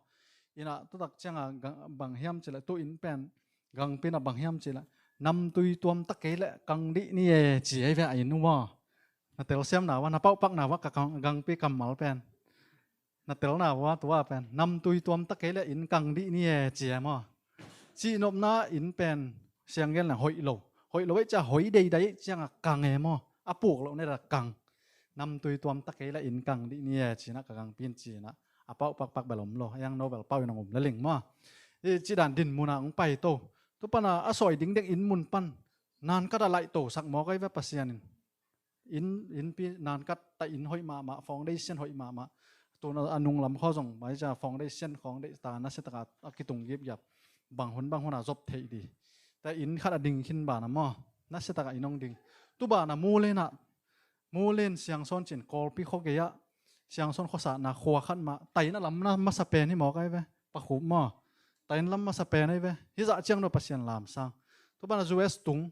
Ina tu tak ciang a gang-, bang hiam ci le tu inn pen gangpi na bang hiam ci le, namtui tuam ta kei le kang dih ni e ci ei ve a inn uh maw. Na telsiamna uh a, na pauhpakna uh a ka kang-, gangpi kammal pen. Na telna uh a tua pen namtui tuam ta kei le inn kang dih ni e ci e maw. Cihnopna inn pen sianggen leng hoih lo. Hoih lo ei cia hoih deidai ei ciang a kang e maw. A puk loh ne da kang. Namtui tuam ta kei le inn kang dih ni e cina ka gangpi in cina. A pauh pakpak bel om lo. Yang no bel pauh in ang um le ling maw. I ci dan dinmun a ang pai to. Tu pana a sawi dingdeng inn mun pan. Nan ka da laih to sak maw kai ve Pasian in. Inn, innpi nan ka ta inn hoih mahmah, foundation hoih mahmah. Tuna a nunglam khaw zong mai cia foundation khawng deih ta nasia taka a kitung gipgiap. Bang hun bang hun a zop theih di. Ta inn khat a ding khin bana maw. Nasia taka inn hong ding. Tu bana mulen a, mulen siangsawn cin Kawlpi khaw gei ah. Siangsawn khuasatna khua khat mah. Ta inn a lam na masa pen hi maw kai ve. Pakhup maw. Ta inn lam masa pen ei ve. Hizah ciang no Pasian lamsang. Tu bana U S tung.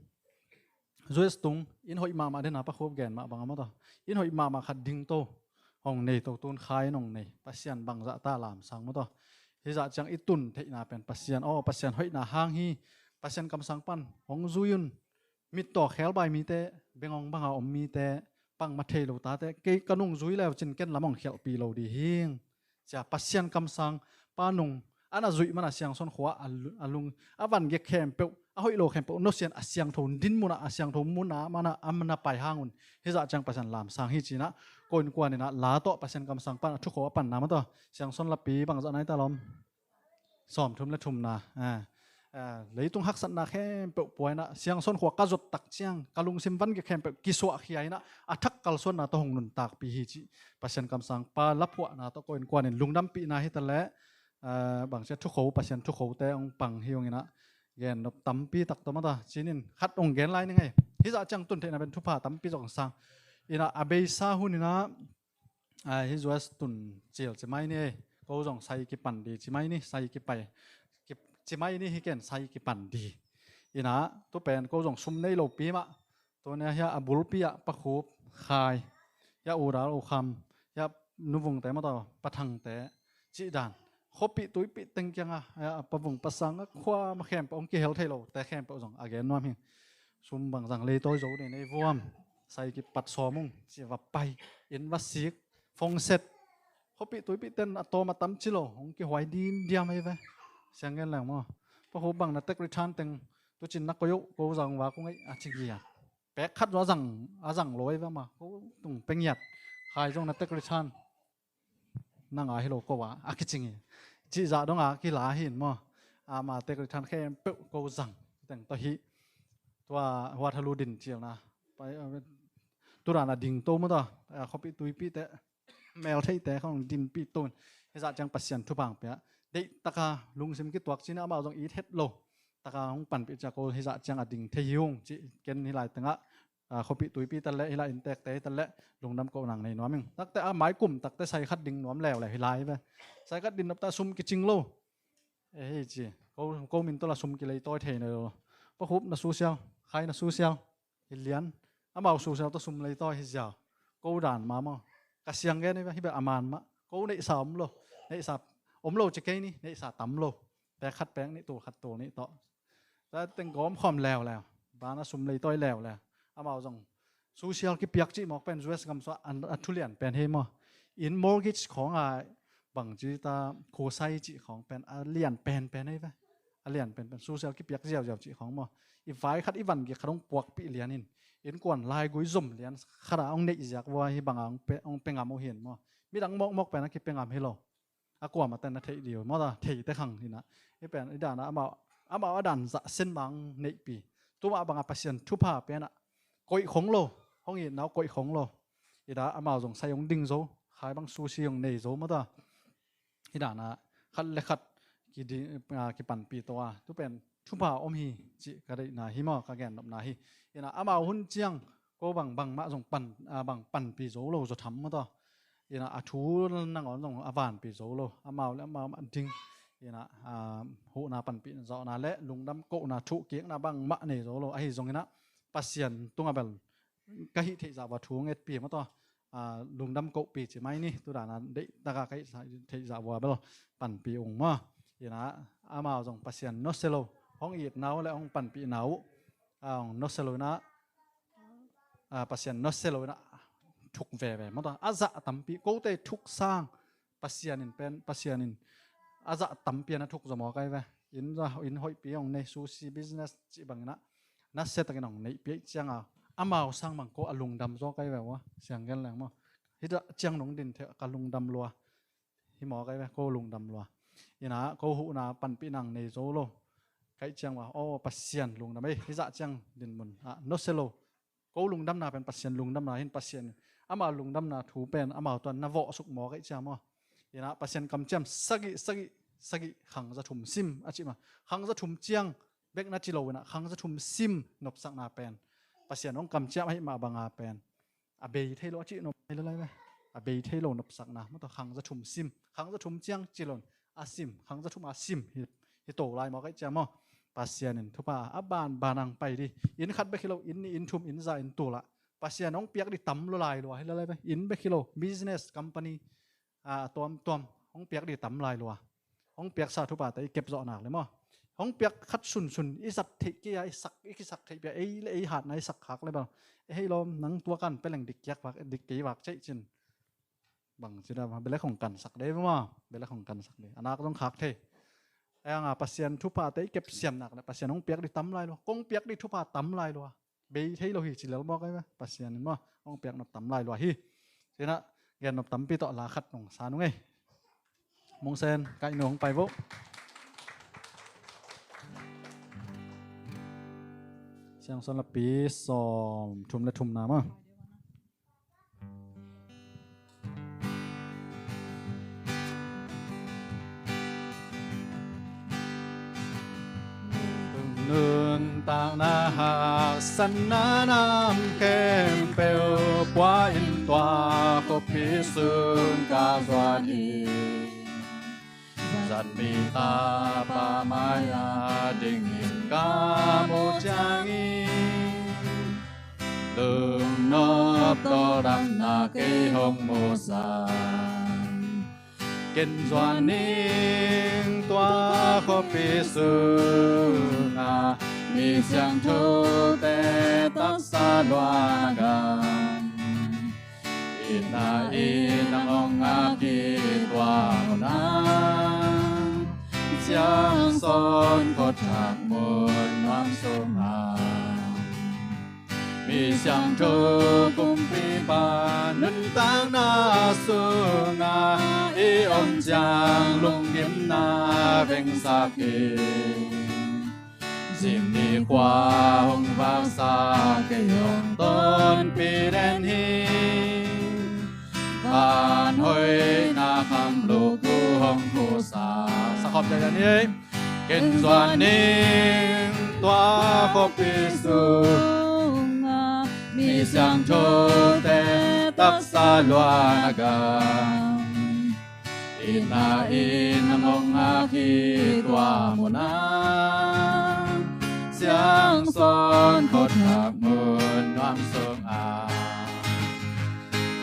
U S tung, inn hoih mahmah dena pakhup gen mah bang a maw tawh. Inn hoih mahmah khat ding to, hong nei to tun khai in hong nei. Pasian bangzah ta lamsang maw tawh. Hizah ciang i tun theihna pen Pasian, aw, Pasian hoihna hang hi, Pasian kamsang pan, hong zui un, mittaw khelbai mite, bengong banga om mite, pang ma thei lo tate, kei ka nung zui leu cin ken lam hong khialhpi lo di hing. Cia Pasian kamsang pa nung, ana zuih mana siangsawn khua a lu-, a lung, a van gek khempeuh, a hoih lo khempeuh, nosian a siangtho dinmuna, a siangtho muna mana, a mana pai hangun, hizah ciang Pasian lamsang hi cina, ko innkuan ina, la tawh Pasian kamsang pan, a thukho a panna maw tawh, siangsawn lapi bangzah nai ta lawm. Sawmthum le thumna, a, a, leitung haksatna khempeuh puaina, siangsawn khua ka zot tak ciang, ka lungsim van gek khempeuh, kisuahkhia ina, a thak kalsuanna tawh hong nuntakpi hi ci, Pasian kamsang pa laphuahna tawh ko innkuan in lungdampihna hi ta leh, a, bangcia thukho, Pasian thukhote hong pang hi hong ina, gen nop tampi tak tawh mata, cinin khat hong gen lai ni ngei. Hizah ciang tun theihna pen thupha tampi zong sang. Ina a beisa hun ina, a, hi U S tun cil ci mai ni, ko zong sai kipan di ci mai ni, sai kipai, ki, ci mai ni hi ken sai kipan di. Ina, tu pen ko zong sum nei lo pi mah, Tuni a hia a bulpi ah pakhup khai, hia udal ukham, hia nuvungte mataw pathangte cih dan. Khuapih tuipih teng kianga, hia pavung pasang a khua ma khempeuh hong kihel thei lo te khempeuh zong a gen nuam hi. Sum bang zang leitawi zo nei nei vuam. Sai kipat sawm ung, ci va pai, inn va sik, phone set, khuapih tuipih ten a tawm a tam ci lo, hong kihuai dindiam hi ve. Siang gen leng maw. Pa Khup bang na tax return teng tucin na koih uh, ko zang va kong ei a ci ngiat. Pek khat zong a zang, a zang lo hi ve maw. Ko tung pia ngiat. Khai zong na tax return na ngai hi lo ko a, a kici ngiat. Cih zah dong a kila hi in maw. Ama tax return khempeuh ko zang. Teng tawh hi. Tua huat halu din cilna. Pai, a, tu dan a ding to maw tua. A, khuapih tuipih te. Mel theite khong dinpih to in. Hih zah ciang Pasian thupha hong pia. Deih taka lungsim kituak cih na amau zong it het lo. Taka hong panpih ciang ko hih zah ciang a ding thei hi ung cih ken hih lai tengah, a, khuapih tuipih ta leh hih lai inntekte hi ta leh lungdam kohna nei nuam ing. Takte a mai kum takte sai khat ding nuam leuleu hih lai hi ve. Sai khat din nop ta sum kicing lo. E hei ci. Ko, ko min tawh la sum kilei tawi thei na lo. Pa Khup na social, Khai na social. Hi lian. Amau social tawh sum lei tawi hi ziau. Ko dan ma maw. Ka siang gen hi bek a man mah. Ko neihsa om lo. Neihsa om lo ci kei ni, neihsa tam lo. Pek khat pek nih, tul khat tul nih tawh. Tua teng gawm khawm leuleu. Bana sum lei tawi leuleu. Amau zong social kipiak cih mawk pen U S gam sua a, a thu lian pen hi maw. Inn mortgage khawng a bang ci ta khosai cih khawng pen a lian penpen hi ve. A lian penpen social kipiak ziauziau cih khawng maw. I vai khat i van gik khat hong puakpih lian in. Innkuan laigui zom lian khat a hong neih ziak vua hi bang a hong pe, hong pe ngam uh hi in maw. Midang mawkmawk pen a kipe ngam hi lo. A kuamah ten na theih dih uh maw ta, theite khang hi na. Hi pen i dan a amau, amau a dan zah sen bang neihpi. Tua bang a Pasian thupha pen a koih khong lo. Hong itna uh koih khong lo. I dan amau zong sai hong ding zo. Khai bang sushi hong nei zo maw ta. Hi dan a khat le khat kidi, a, kipanpih to a. Tu pen thupha om hi cih ka deihna hi maw, ka gennopna hi. Hi na amau hun ciang ko bang bangmah zong pan, a, bang panpih zo lo zaw tham maw ta. Hi na a thu nangawn zong a vanpih zo lo. Amau le amau mah ding. Hi na, a, huhna panpih zawhna le lungdam kohna thuhkikna bangmah nei zo lo. Ahi zong hi na Pasian tungah bel ka hih theih zah vua thu hong etpi maw ta. A, lungdam kohpi ci mai ni. Tu dan a deih taka ka hih theih zah vua bel panpih ung maw. Hi na amau zong Pasian nusia lo. Hong itna uh le hong panpihna uh. A, hong nusia lo hi na. A, Pasian nusia lo hi na. Thuk veve maw ta. A zah tampi. Kote thuk sang. Pasian in pen, Pasian in a zah tampi a na thuk zaw mawk ahi ve. Inn za, inn hoihpi hong nei, sushi business cih bangin a nasia takin hong neihpih ciang a, amau sang bang ko a lungdam zaw ahi ve ua, siang gen leng maw. Hi dah ciang nong din thei ka lungdam lua. Hi mawk ahi ve, ko lungdam lua. Hi na, ko huhna panpih nang nei zo lo. Kaih ciang ua, aw, Pasian lungdam ei, hi zah ciang din mun a nusia lo. Ko lungdamna pen Pasian lungdamna hi in Pasian in ama lungdamna thu pen amau tuan na vawh suk mawk aih ciam aw. Hi na Pasian kamciam sagih, sagih, sagih khang za thum sim a cih mah. Khang za thum ciang bek na ci lo hi na khang za thum sim nopsakna pen Pasian hong kamciam ahih mah banga pen a bei thei lo a cih nop mai lalai ve. A bei thei lo nopsakna maw ta khang za thum sim. Khang za thum ciang ci lo in a sim, khang za thum a sim hi, hi to lai mawk aih ciam aw. Pasian in thupha a banban ang pai dih. Inn khat bek hi lo, inn nih, inn thum, inn za, inn tul ah Pasian hong piak dih tam lua lai lua hi lalai ve. Inn bek hi lo, business, company, a, tuamtuam hong piak dih tam lai lua. Hong piaksa thuphate i kep zawh nak le maw. Hong piak khat sunsun i zat theih kei a i sak, i kisak theih pia ei le ei hatna i sak khak le bang. Ei hei lawm nang tua kan peleng dik kiak vak, dik kei vak ceih cin. Bang ci dah, belek hong kansak dei maw. Belek hong kansak dei. A nak zong khak thei. Ei hang a Pasian thuphate i kep siam nak le Pasian hong piak dih tam lai lua. Kong piak dih thupha tam lai lua. Bei thei lo hi ci lel mawk aih ve. Pasian in maw hong piak nop tam lai lua hi. Ci na gen nop tampi tawh la khat nong sa nung ei. Mungsen kaih nu hong pai vo. Siangsawn lapi sawm thum le thumna maw. Nuntakna haksatna nam khempeuh pua in tua khuapi sung ka zuan hi. Zatmi tapa mai-a dingin ka muh ciangin lungnop tawldamna kei hong musak. Ken zuan ning tua khuapi sungah mi siangthote taksa luangah Itna in a ngong a kituam na, siangsawn khuathak mun nuam sungah, mi siangtho kumpipa nuntakna sungah i om ciang lunggimna vengsak hi. Zing ni khua hong vaksak kei hong tonpih den hi. Van hoihna kham lukhu hong khusa. Sa khawm ciat ni ei. Ken zuan ning tua khuapi sungah mi siangthote taksa luan a gam. Itna in a ngong a kituam na, siangsawn khuathak mun nuam sungah,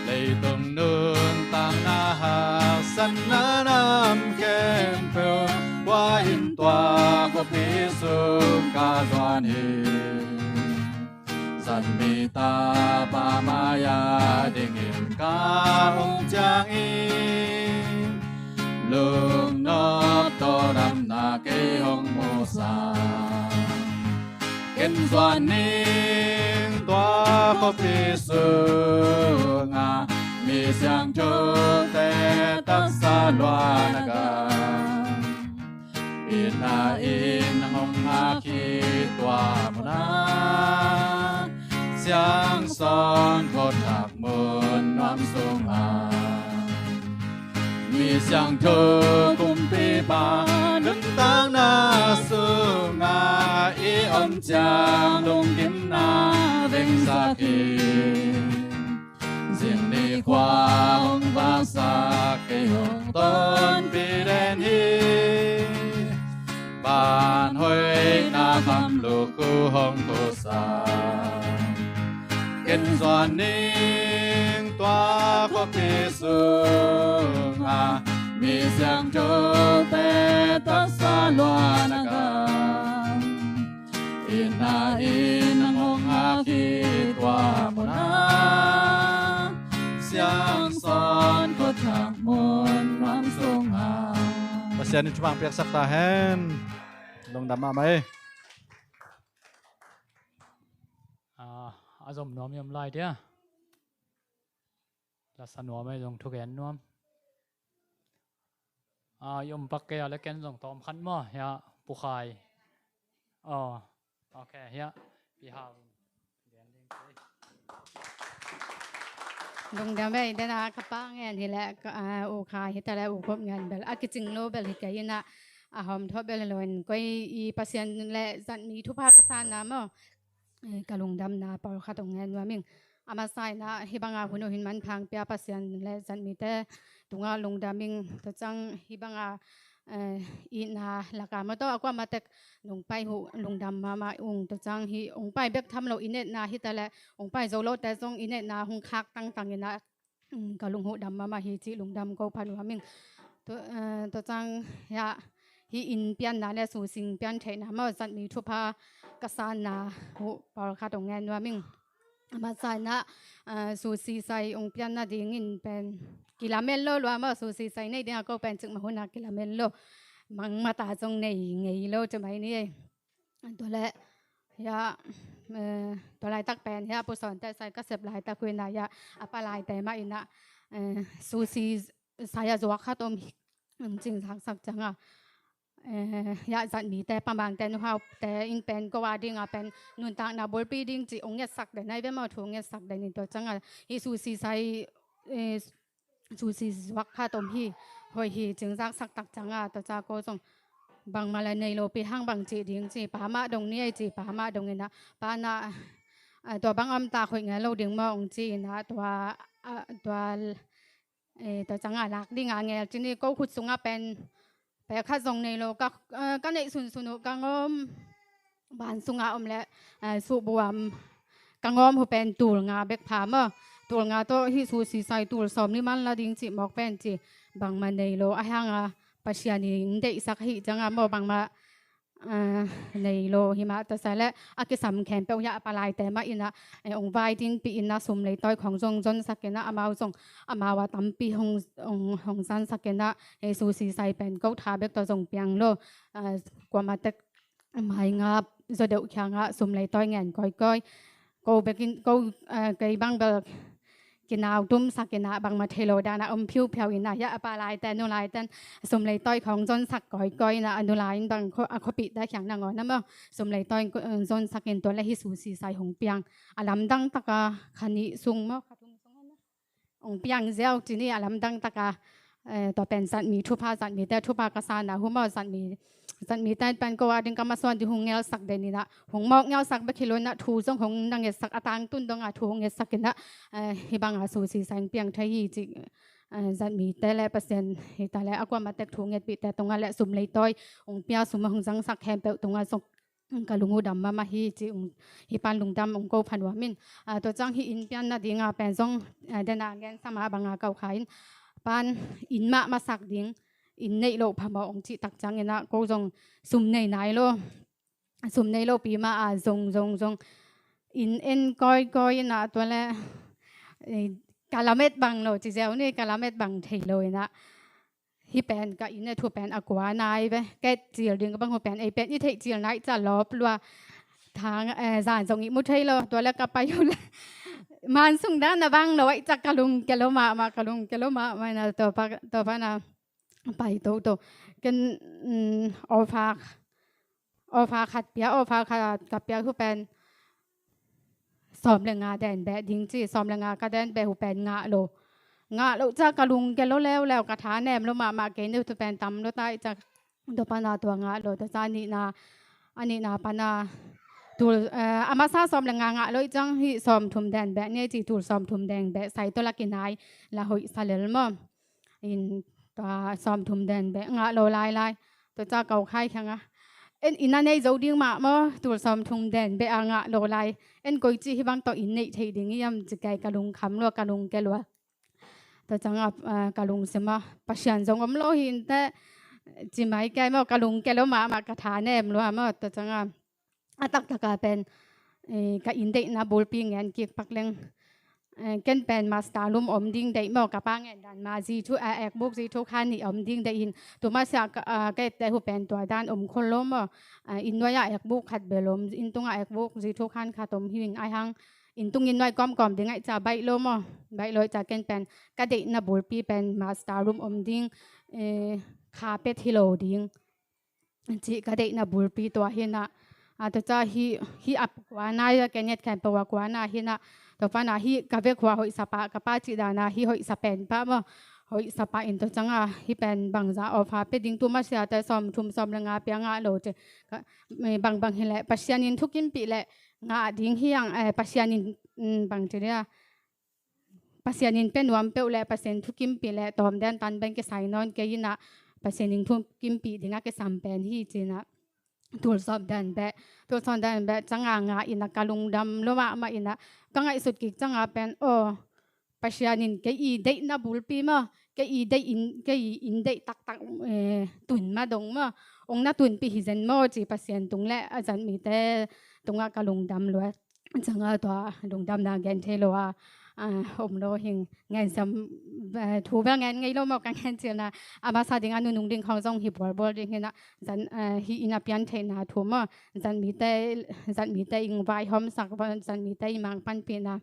leitung nuntakna haksatna nam khempeuh kua in tua khuapi sung ka zuan hi. Zatmi tapa mai-a dingin ka ung ciangin, lungnop tawldamna kei hong musak. Ken zuan ning tua khuapi sungah mi siangthote taksa luan a gam. Itna in a ngong a kituam na, siangsawn khuathak mun nuam sungah, mi siangtho kumpipa nuntakna sungah i om ciang lunggimna vengsak hi. Zing ni khua hong vaksak kei hong tonpih den hi. Van hoihna kham lukhu hong khusa. Ken zuan ning tua khuapi sungah mi siangthote taksa luan a gam. Itna in a ngong a kituam na, siangsawn khuathak mun nuam sungah. Pasian in thupha piaksak ta hen. Lungdam mahmah ei. A, a zom nuam i om lai dia. Lasa nuam ei zong thugen nuam. A, i om pak kei a le ken zong tawm khat maw, hiah Pu Khai. Aw, ok, hiah Pi Hau. Lungdam ei, dena ka pa ngen hi le, ka, a, U Khai hi ta le U Khup ngen bel a kicing lo bel hi kei ina, a hawm thawh bel lo in koi i Pasian le zatmi thupha ka sanna maw. Eh, ka lungdamna pawlkhat hong ngen nuam ing. A masa in ah hih banga hun uh hin manpha hong pia Pasian le zatmite tungah lungdam ing. Tua ciang hih banga, eh, itna laka maw tawh a kuamah tek nong pai uh lungdam mahmah ung. Tua ciang hih hong pai bek tham lo i netna hi ta leh hong pai zo lote zong i netna hong khak tangtang in ah, um, ka lunghuh dam mahmah hi cih lungdam ko pha nuam ing. Tua, eh, tua ciang hiah hih inn pianna le susi pian theihna maw zatmi thupha ka sanna uh pawlkhat hong ngen nuam ing. A masa in ah, eh, susi sai hong pian nadingin pen kilamen lo lua maw, susi sai nei dingah ko pen cikmah hun ah kilamen lo. Bangmah ta zong nei ngei lo ci mai ni ei. Tua leh hiah, eh, tua laitak pen hiah Pu Sawnte sai ka sep laitak uh in ah hiah a pa laite mah in ah, eh, susi sai a zuak khat om hi, um, cingzaksak ciangah, eh, hiah zatmite, pamangte, nuhaute in pen ko a dingah pen nuntakna bulpi ding cih hong ngetsak den ai ve maw, thu hong ngetsak den in tua ciangah hih susi sai, eh, susi zuak khat om hi, hoih hi, cingzaksak tak ciangah tua ciang ko zong bangmah le nei lopi hang bang cih ding ci, pa mah dong ni ei ci, pa mah dong in ah pa in ah, ah, tua bang om tak hoih ngen lo ding maw hong ci in ah tua, ah, tua, eh, tua ciangah lak dingah ngel ci ni. Ko khut sungah pen pek khat zong nei lo, ka, eh, ka neih sunsun uh ka ngawm van sungah om leh, eh, suhbuam ka ngawm uh pen tul nga bek pha maw. Tul nga tawh hih susi sai tul sawm ni man la ding cih mawk pen ci, bangmah nei lo. Ahi hangah Pasian in deihsak ahih ciangah maw bangmah ah, nei lo hi mah ta sa le, a kisam khempeuh hiah a palaite mah in ah, eh, hong vai dinpih in ah, sum lei tawi khawng zong zonsak in ah, amau zong amau a tampi hong, hong, hong zansak in ah, eh, susi sai pen ko tha bek tawh zong piang lo, ah, kuamah tek mai ngap zaw deuh khiang ah sum lei tawi ngen kawikawi. Ko bekin, ko, eh, kei bang bel kinau tumsak in ah, bangmah thei lo dan ah om phiuphiau in ah, hiah a palaite, nulaite in sum lei tawi khawng zonsak kawikawi in ah, a nulai in bang kho-, a khuapihte khiang nangawn ah maw, sum lei tawi, eh, zonsak in tua le hih susi sai hong piang. A lamdang tak a kha nih sung maw, kha thum sung ah hong piang ziau ci ni, a lamdang tak a, eh, tua pen zatmi thupha, zatmite thupha ka sa na hu maw, zatmi, zatmite pen ko a ding ka masuan ding hong ngelsak den in ah, hong mawk ngelsak bek hi lo in ah, thu zong hong na ngetsak, a tangtun dong a thu hong ngetsak in ah, eh, hih bang a susi sai hong piang thei hi ci, eh, zatmite le Pasian hi ta le, a kuamah tek thu ngetpihte tungah le sum lei tawi hong pia, sum hong zangsak khempeuh tungah zong ka lung uh dam mahmah hi ci, hih pan lungdam hong ko pha nuam in. Ah, tua ciang hih inn pian nading a pen zong, ah, den a gen sa mah bang a kau kha in, pan inn mah masak ding, inn neih loh phamawh hong cih tak ciang in ah, ko zong sum nei nai lo, sum nei lopi mah a zong, zong, zong inn en kawikawi in ah, tua le, eh, ka lamet bang lo ci ziau ni, ka lamet bang thei lo in ah, hih pen ka inn a thu pen a kua nai ve. Ket cil ding ka bang hu pen, ei pen i theih cil nai ca lawp lua. Thang, eh, zan zong i mu thei lo, tua le ka pai uh le. Man sung dan a bang lo, ai ca ka lungkia lo mahmah, ka lungkia lo mahmah in ah, tua pa, tua pa na pai toto. Ken, mm, offer, offer khat pia, offer khat ka pia hu pen sawm le nga den beh ding ci, sawm le nga ka den beh hu pen ngah lo. Ngah lo ca ka lungkia lo leuleu, ka tha nem lo mahmah, kei ni thu pen tam lo tai ca. Tua pana tua ngah lo, tua ca a nihna, a nihna pana tul, eh, a masa sawm le nga ngah lo i ciang hih sawm thum den beh ni ci, tul sawm thum den beh sai tawh la kinai la hoih sa lel maw. In tua sawm thum den beh ngah lo lailai. Tua ca kau khai khiang a, en inn a nei zo ding mah maw, tul sawm thum den beh a ngah lo lai. En koi ci hih bang tawh inn neih theih ding hiam ci kei, ka lungkham lua, ka lungkia lua. Tua ciang a, ah, ka lungsim a, Pasian zong om lo hi inteh ci mai kei maw, ka lungkia lo mahmah, ka tha nem lua maw. Tua ciang a, a taktak a pen, eh, ka inn deihna bulpi ngen kik pak leng, eh, ken pen master room om ding deih maw, ka pa ngen dan mah zi thu, eh, ekbuk zi thu khan nih om ding deih in. Tua mah sia ka, ah, ka ette hu pen tua dan om khol lo maw. Ah, inn nuai ah ekbuk khat bel om, inn tung ah ekbuk zi thu khan khat om hi in, ai hang inn tung inn nuai kawmkawm ding ai ca baih lo maw. Baih lo ai ca ken pen ka deihna bulpi pen master room om ding, eh, carpet hi lo ding. Cih ka deihna bulpi tua hi in ah, a, tua ca hih, hih a kua nai a, ka nget khempeuh a kua nai hi in ah, tua pana hih ka vekua hoihsa pah, ka pa cih dan a hih hoihsa pen pah maw, hoihsa pah in tua ciang a hih pen bangza offer pia ding, tu masiate sawm thum sawm le nga pia ngah lo ci, ka, eh, bangbang hi leh Pasian in thukimpih leh ngah ding hi hang, eh, Pasian in, mm, bang ci dia, Pasian in pia nuam peuh leh Pasian thukimpih leh tawm den tan beng kisai nawn kei in ah, Pasian in thukimpih ding a kisam pen hi ci in ah, tul sawm den beh, tul sawm den beh ciang a ngah in ah ka lungdam lua mahmah in ah, ka ngaihsut kik ciang a pen, aw, Pasian in kei i deihna bulpi maw, kei i deih in, kei i inn deih taktak, eh, tun ma dong maw, ong na tunpih hi zen maw ci Pasian tung leh a zat mite tungah ka lungdam lua. Ciang a tua lungdamna gen thei lo a, ah, om lo hing, ngen sam, eh, thu bel ngen ngei lo maw, ka ngen cilna. A masa ding a nunung ding khawng zong hi bualbual ding hi in ah, zan, eh, hih inn a pian theihna thu maw, zat mite, zat mite i vaihawmsak, zat mite i mangpanpihna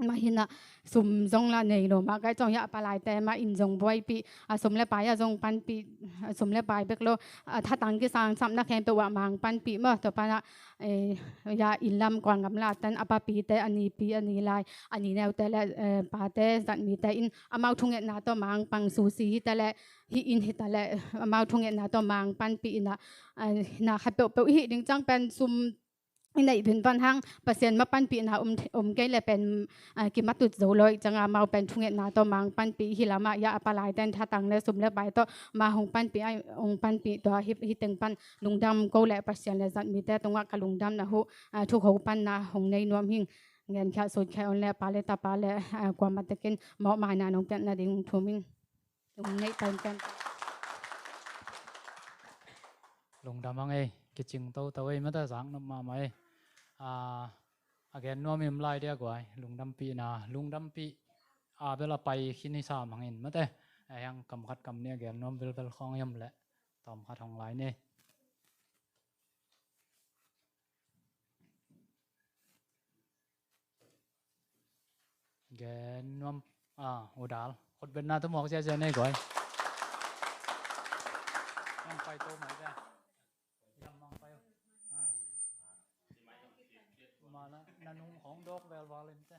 mah hi in ah, sum zong la nei lo mah, kai cawng hiah palaite mah inn zong buaipih, a sum le pai a zong panpih, a sum le pai bek lo, a thatang kisangsapna khempeuh ah mangpanpih maw. Tua pana, eh, ya inn lam kuangam la tan a papite, a nipi, a nilai, a nineute le, eh, pate, zat mite in amau thungetna tawh mangpang, susi hi ta leh, hih inn hi ta leh, amau thungetna tawh mangpanpih in ah, eh, na khat peuhpeuh i hih ding ciang pen sum i neih pen van hang Pasian mah panpihna om, om kei leh pen, ah, kimatut zo lo ih ciang a, amau pen thungetna tawh mangpanpih hi lam ah, ya a palaite in thatang le sum le pai tawh ma hong panpih, ai, hong panpih tua hi, hih teng pan lungdam ko leh Pasian le zat mite tungah ka lungdamna huh, ah, thukho panna hong nei nuam hing. Ngenkhiat sutkhia un leh pa le tapa le, ah, kuamah tekin mawhmaina nong piakna ding thum ing. Lungdam hang ei. kicing toto ei mate, zak nop mahmah ei. A, a gen nuam i om lai dia guai, lungdampihna, lungdampih a bel a pai khin hi sam hangin mate. A hiang kam khat kam nih a gen nuam vilvel khawng i om leh tawm khat hong lai ni. Gen nuam, a, U Dal. Khutbetna tawh muak ziahziah nei guai. Nang pai to mai te. Lam mang pai. A. Mala, na nung khawng dawk velval in te.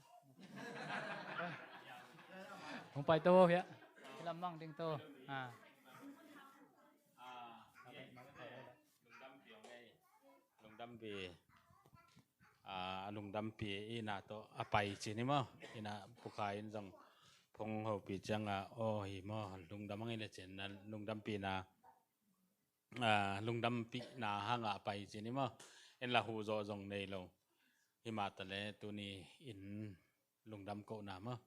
Hong pai to hia. Lam mang ding to. A. Lungdampih, a, lungdampih i na tawh a pai ci ni maw. I na Pu Khai in zong phung hopih ciang a, aw hi maw, lungdam ang i le cin na lungdampihna, a, lungdampihna hang a pai ci ni maw. En la huh zawh zong nei lo. Hi mah ta le tuni in lungdam kohna maw.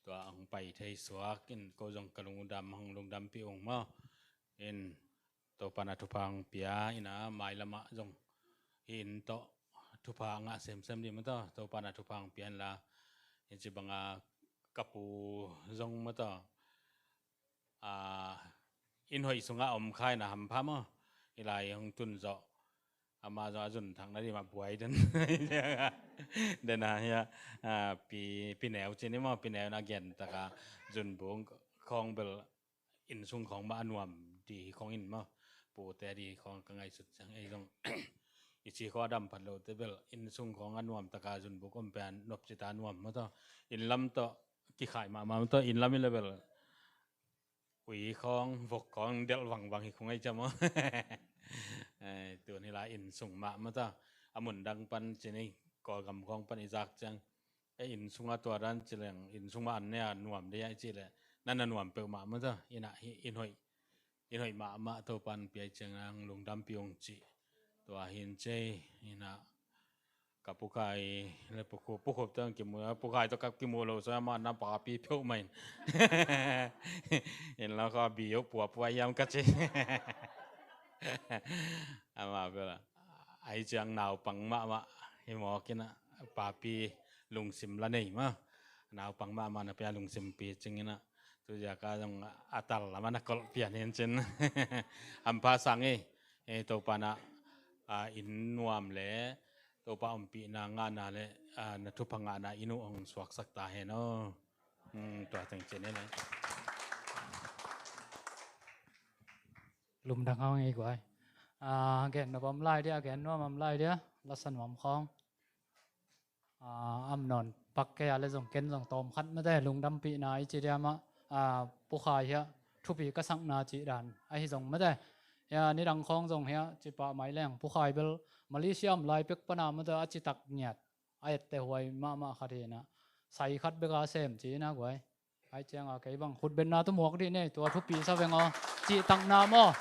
Tua hong pai thei suak in ko zong ka lungdam hong lungdampih ung maw. In Topa na thupha hong pia in a mailam ah zong hi in tawh thupha ngah semsem ding maw tawh. Topa na thupha hong pia in la. In ci bang a ka pu zong maw tawh. A, inn hoih sungah om kha in a hampha maw. Hi lai hong tun zawh. Ama zong a zun thakna ding mah buai den. Den a hia, a, pi, pi neu ci ni maw, pi neu na gen taka zun bung khawng bel inn sung khawng mah a nuam ding hi khawng in maw. Pute ding khawng ka ngaihsut ciang ei zong i ci khawng a dam phat lote bel inn sung khawng a nuam taka zun buk om pen nop ci ta nuam maw tawh. Inn lam tawh kikhai mahmah maw tawh, inn lam i le bel ui khawng, vok khawng delh vangvang hi khawng ei ciam aw. Eh, tun hi lai inn sung mah maw tawh. A mun dang pan ci ni, Kawlgam khawng pan i zak ciang. Eh, inn sung a tua dan ci leng, inn sung mah an ne a nuam ding a i ci leh. Nan a nuam peuh mah maw tawh. Inn a hi, inn hoih. Inn hoih mahmah Topan pia i ciang ang lungdampih ung ci. Tua hi in cei, inn a Ka Pu Khai le Pu Khup, Pu Khup tawh kimu, Pu Khai tawh ka kimu lo, so amah na papi peuhmah in. In lo ka bi uh puapua hiam ka ci. Amah bel a, ahi ciang naupang mahmah hi mawk in a, papi lungsim la nei mah. Naupang mahmah na pia lungsimpi cing in a, tu zia ka zong a tal lam a na kolh pian hi in cin. Hampha sang hi. Eh, Topa na, ah, inn nuam le Topa ompihna ngahna le, ah, na thupha ngahna inn uh hong suaksak ta hen aw. Hmm, tua teng cin hi le. Lungdam hang ei guai. Ah, gen nop om lai dia, gen nuam om lai dia, lasa nuam khawng. Ah, am nawn pak kei a le zong ken zong tawm khat mate, lungdampihna i ci dia mah, ah, Pu Khai hiah thupi ka sakna cih dan ahi zong mate. Hiah nidang khawng zong hiah ci pah mai leng Pu Khai bel Malaysia om lai pek pana mate a citak ngiat a etteh huai mahmah khat hi in a, sai khat bek a sem ci in a guai. Ai ciang a kei bang khutbetna tawh muak dih nei, tua thupi sa veng aw. Cihtakna maw.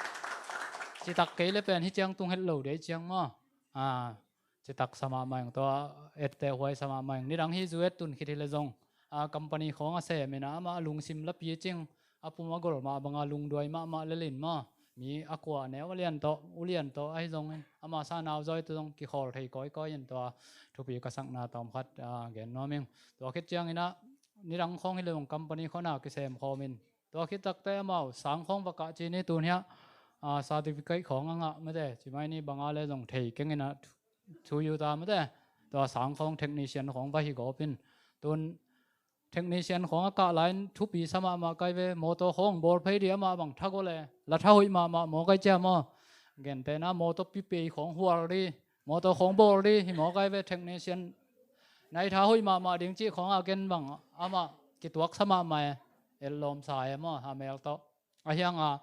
Citak kei le pen hi ciang tung het lo dei ciang maw. Ah, citak sa mahmah ing tua, etteh huai sa mahmah ing. Nidang hi zu et tun khit hi le zong, ah, company khawng a sem in a, amah a lungsim la pi cing, a pum a gol mah bang a lungduai mahmah lel in maw. Mi a kua neu a lian tawh, u lian tawh ahi zongin, ama sa nau zawi tawh zong kikhawl thei kawikawi in tua thupi ka sakna tawm khat, ah, gen nuam ing. Tua khit ciang in a, nidang khawng hi le zong company khawng a kisem khawm in. Tua khit takte amau sang khawng va kah ci ni tun hiah, ah, certificate khawng a ngah mate, ci mai ni bang a le zong thei keng in a thu, thu yu ta mate. Tua sang khawng technician khawng va hi gawp in. Tun technician khawng a kah lai in thupi sa mahmah kai ve, motor khawng bawl phei dih amah bang tha gol e, la tha hoih mahmah maw kai ciam aw. Gentehna motor pipei khawng hual dih, motor khawng bawl dih hi maw kai ve, technician. Na i tha hoih mahmah ding cih khawng a ken bang amah kituak sa mahmah e, et lawm sa e maw, a mel tawh. A hiang a,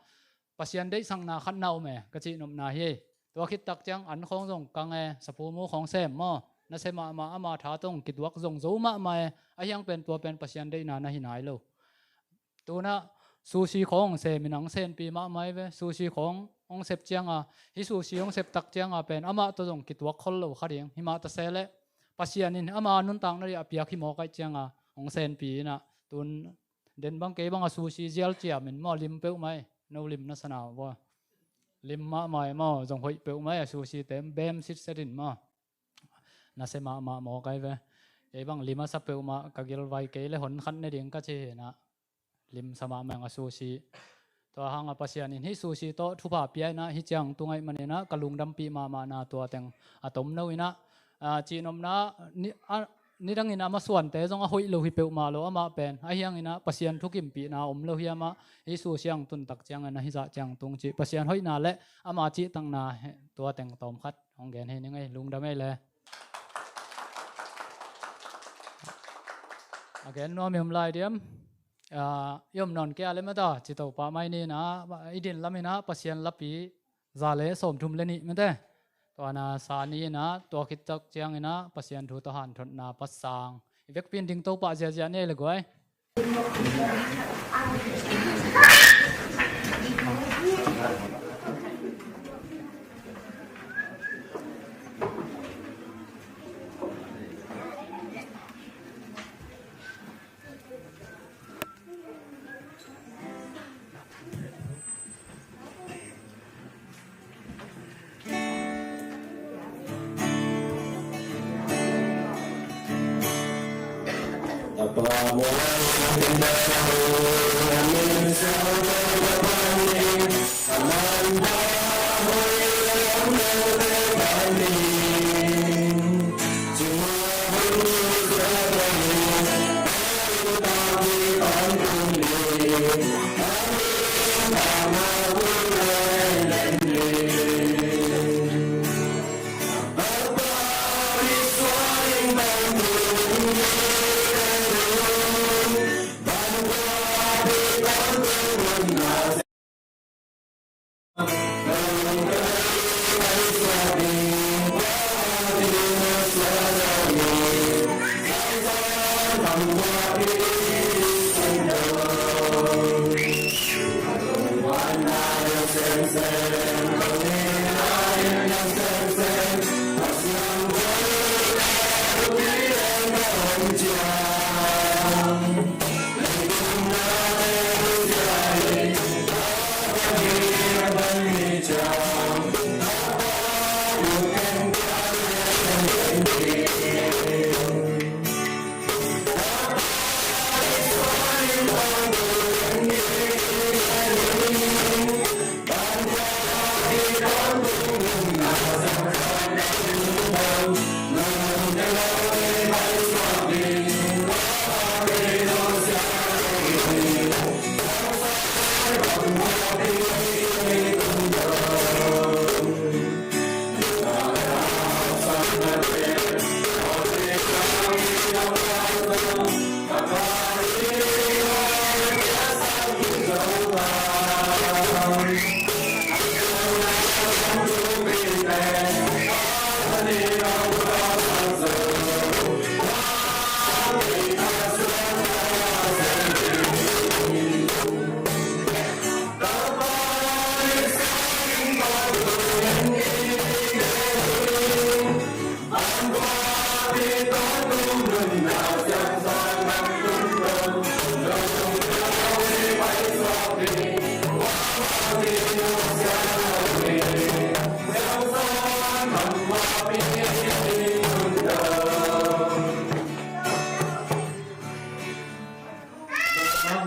Pasian deihsakna khat na om e, ka cihnopna hi. Tua khit tak ciang an khawng zong kang e, saphu mu khawng sem maw. Na sem mahmah ama tha tawh kituak zong zo mahmah e, a hiang pen tua pen Pasian deihna na hi nai lo. Tun a sushi khawng sem in ang senpi mahmah hi ve, sushi khawng hong sep ciang a, hi sushi hong sep tak ciang a pen amah tawh zong kituak khol lo kha ding, hi mah ta se leh Pasian in ama nuntakna dih a piak hi maw kai ciang a, hong senpi in a, tun den bang kei bang a sushi zial ciam in maw lim peuhmah e, no lim na sa na vua. Lim mahmah e maw, zong hoih peuhmah e, a sushi te bem sitset in maw. Nasia mahmah mawk ai ve. Kei bang lim a sa peuhmah ka gilvai kei le hon khat ne ding ka ci hi inah. Lim sa mahmah ing a sushi. Tua hang a Pasian in hih sushi tawh thupha pia inah, hih ciang tung ahih manin ah ka lungdampih mahmahna tua teng a tomno inah, ah, cihnopna ni, a, nidangin a masuante zong a hoih lo hi peuhmah lo amah pen. Ahi hangin ah Pasian thukimpihna om lo hiam ah, hih sushi ang tun tak ciangin ah hih zah ciang tung cih Pasian hoihna le ama cihtakna he, tua teng tawm khat hong gen hi ning ei, lungdam ei le. A gen nuam i om lai diam? Ah, i om nawn kei a le mata, ci to pah mai ni inah, i din lam inah Pasian lapi za le sawmthum le nih mate. Tua na sa ni inah, tua khit tak ciang inah Pasian thu tawh hanthotna pasang. I vekpi in ding to pah ziahziah ni ei le guai.